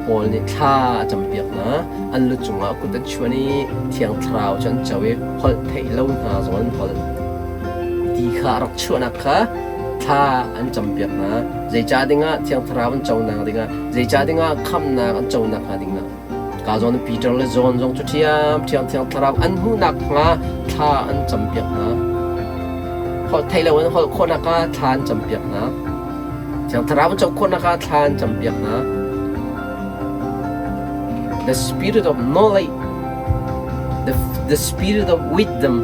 Paul nih thla a campiak hna. An lu cungah kut an chuan i Thiang Thlarau cu an co i holh theih lo hna zong an holh. Ti kha a rak chuahnak kha thla an campiak hna. Zeicah dingah Thiang Thlarau an conak dingah, zeicah dingah khamhnak an conak hnga dingah. Ka zawn Peter le John zong cu ṭhiam Thiang Thiang Thlarau an hmuhnak hnga thla an campiak hna. Holh theih lo in holh khawhnak ah thla an campiak hna. Thiang Thlarau an co khawhnak ah thla an campiak hna. The spirit of knowledge, the spirit of wisdom,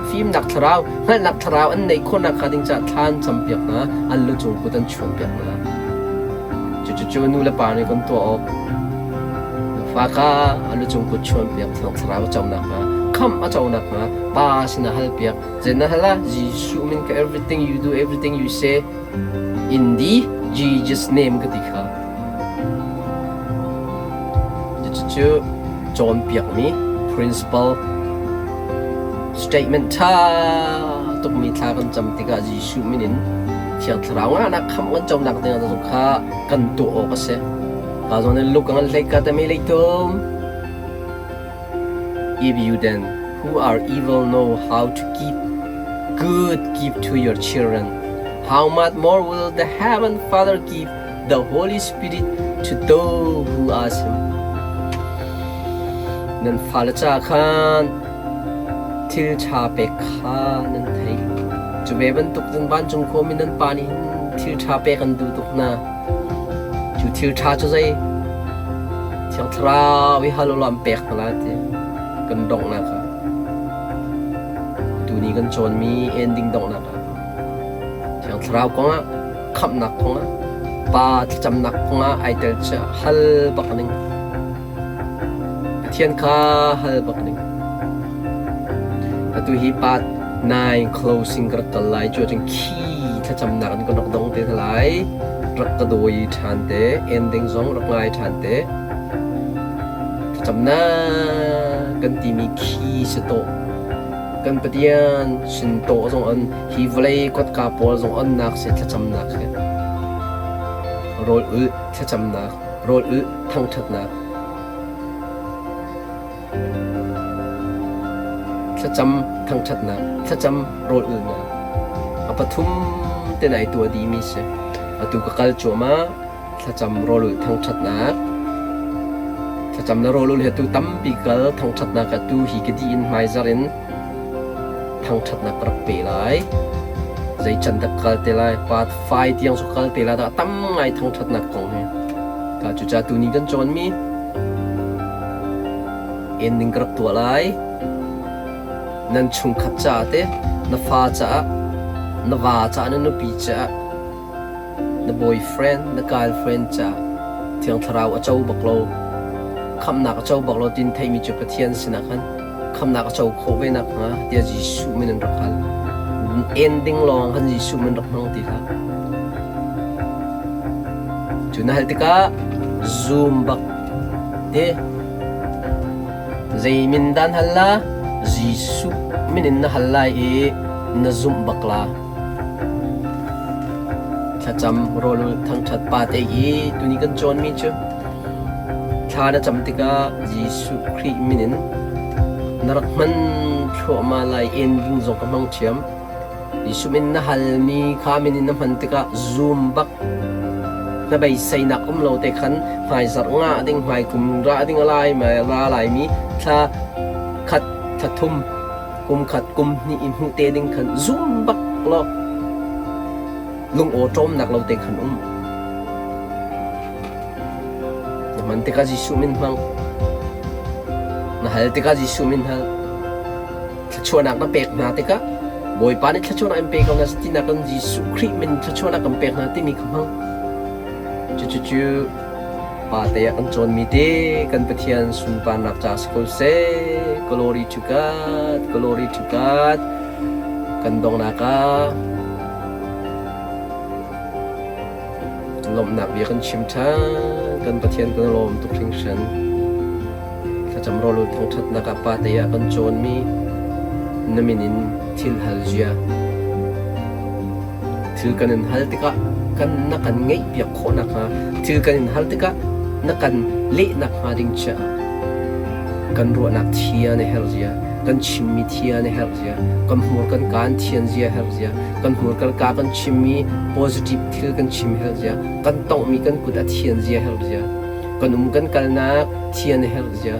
fimnak thlarau, hngalhnak thlarau an neih khawhnak hnga ding caah thla an campiak hna, an lu cung kut an chuanpiak hna. Cucu nu le pa nih kan tuah awk. Fa kha a lu cung kut chuanpiak Thiang Thlarau a co nakhnga, khamh a co nakhnga Pa sinah halpiak. Zei na hal ah Jesuh min ka everything you do, everything you say in the Jesus name ka ti kha. Cucu cawnpiakmi principle statement ṭha tukmi thla kan cam tikah Jesuh min in Thiang Thlarau ngahnak khamh kan conak dingah zong kha kan tuah awk a si. Ka zawn in luk ngan hlei ka tami leitum. If you then who are evil know how to give good gift to your children, how much more will the heaven Father give the Holy Spirit to those who ask him? Nan fale ca khan thil ṭha pek kha nan theih. Cu ve bantuk cun vancung khuami nan Pa nih hin thil ṭha pek an duh tuk hna. Cu thil ṭha cu zei? Thiang Thlarau i hal u law an pek hna lai ti kan donghnak ah. Tuni kan cawnmi ending donghnak ah Thiang Thlarau kongah khamhnak kongah Pa thlacamnak kongah ai tel cu hal bak ning. Pathian kha hal bak ning. Atu hi part 9 closing ka rak kal lai cu ahcun khi thlacamnak in kan rak dong te hna lai. Rak ka dawi ṭhan te, ending zong rak ngai ṭhan te. Thlacamnak kan timi khi si tawh. Kan Pathian sin tawh zong an hi vawlei kotka pawl zong onnak si thlacamnak hi. Rawl ulh thlacamnak, rawl ulh thangṭhatnak. Thlacam thangṭhatnak, thlacam rawl ulhnak. A pathum te nai tuah dihmi si. Atu ka kal cuahmah thlacam rawl ulh thangṭhatnak. Thlacam le rawl ulh hi atu tampi kal thangṭhatnak atu hi ka dih in hmaizarh in thangṭhatnak ka rak pe lai. Zei can dah ka kal te lai? Part 5 tiang cu kal te lai dah tam ngai thangṭhatnak kong hi. Ka cucaah tuni kan cawnmi ending ka rak tuah lai. Nan chungkhat caah te, na fa caah, na va caah, na nupi caah, na boyfriend, na girlfriend caah Thiang Thlarau a co bak lo, khamhnak a co bak lo tin theimi cu Pathian sinah khan khamhnak a co khawh ve nakhnga tiah Jesuh min an rak hal. Ending lawng khan Jesuh min rak hmang ti hlah. Cu na hal tikah zoom bak te zei min dan hal la Jesuh min in na hal lai i na zumh bak la. Thlacam rawl thangṭhat pa te i tuni kan cawnmi cu. Thla na cam tikah Jesuh Khrih min in na rak hman thluahmah lai ending zong ka hmang ṭhiam. Jesuh min na halmi kha min in na hman tikah zoom bak na beiseinak um lo te khan hmaizarh nga ding hmaikum ra ding a lai ra laimi thla khat thla thum kum khat kum hnih i hmuh te ding khan zoom bak law lung aw ṭawmnak lo te khan um. Na hman tikah Jesuh min hmang. Na hal tikah Jesuh min hal. Thluachuahnak na pek hna tikah Bawipa nih thluachuahnak in pe ko hna tinak in Jesuh Khrih min thluachuahnak kan pek hna timi kha hmang. Cucucu pa te ah kan cawnmi te kan Pathian sunparnak ca si ko seh. Glory to God, glory to God. Kan donghnak ah Lawmhnak bia kan chim ṭhan. Kan Pathian kan lawm tuk hringhran. Thlacam rawlul thangṭhatnak ah pate ah kan cawnmi na min in thil hal zia. Thil kan in hal tikah kan na kan ngeihpiak khawh nakhnga thil kan in hal tikah na kan leh nakhnga ding caah kan ruahnak thian a herh zia, kan chimmi thian a herh zia, kan hmur kan kaan thian zia herh zia, kan hmur kan ka kan chimmi positive thil kan chim herh zia, kan tonghmi kan kut a thian zia herh zia, kan um kan kalnak thian a herh zia,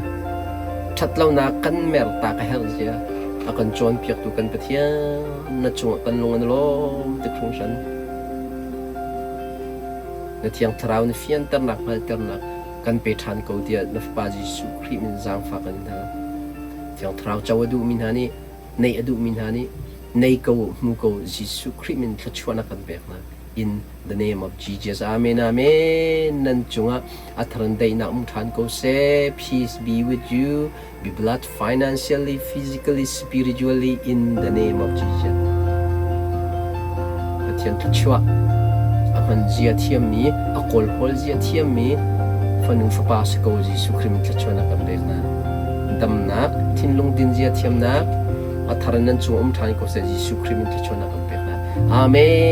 ṭhatlonak kan mertak a herh zia, a kan cawnpiaktu kan Pathian na cungah kan lung an lawm tuk hringhran. Na Thiang Thlarau na fianternak hngalhternak kan pe ṭhan ko tiah na Fapa Jesuh Khrih min zaangfah kan in hal. Thiang Thlarau co a duhmi hna nih neih a duhmi hna nih nei ko hmu ko Jesuh Khrih min thluachuahnak kan pek hna. In the name of Jesus. Amen. Amen. Nan cungah a thar in daihnak um ṭhan ko seh. Peace be with you. Be blessed financially, physically, spiritually in the name of Jesus. Pathian thluachuah a hman zia thiammi, a kawlhawl zia thiammi fanu fapa si ko Jesuh Khrih min thluachuahnak kan pek hna. Damnak, thinlung din zia thiamnak, a thar in nan cung um ṭhan ko seh Jesuh Khrih min thluachuahnak kan pek hna. Amen.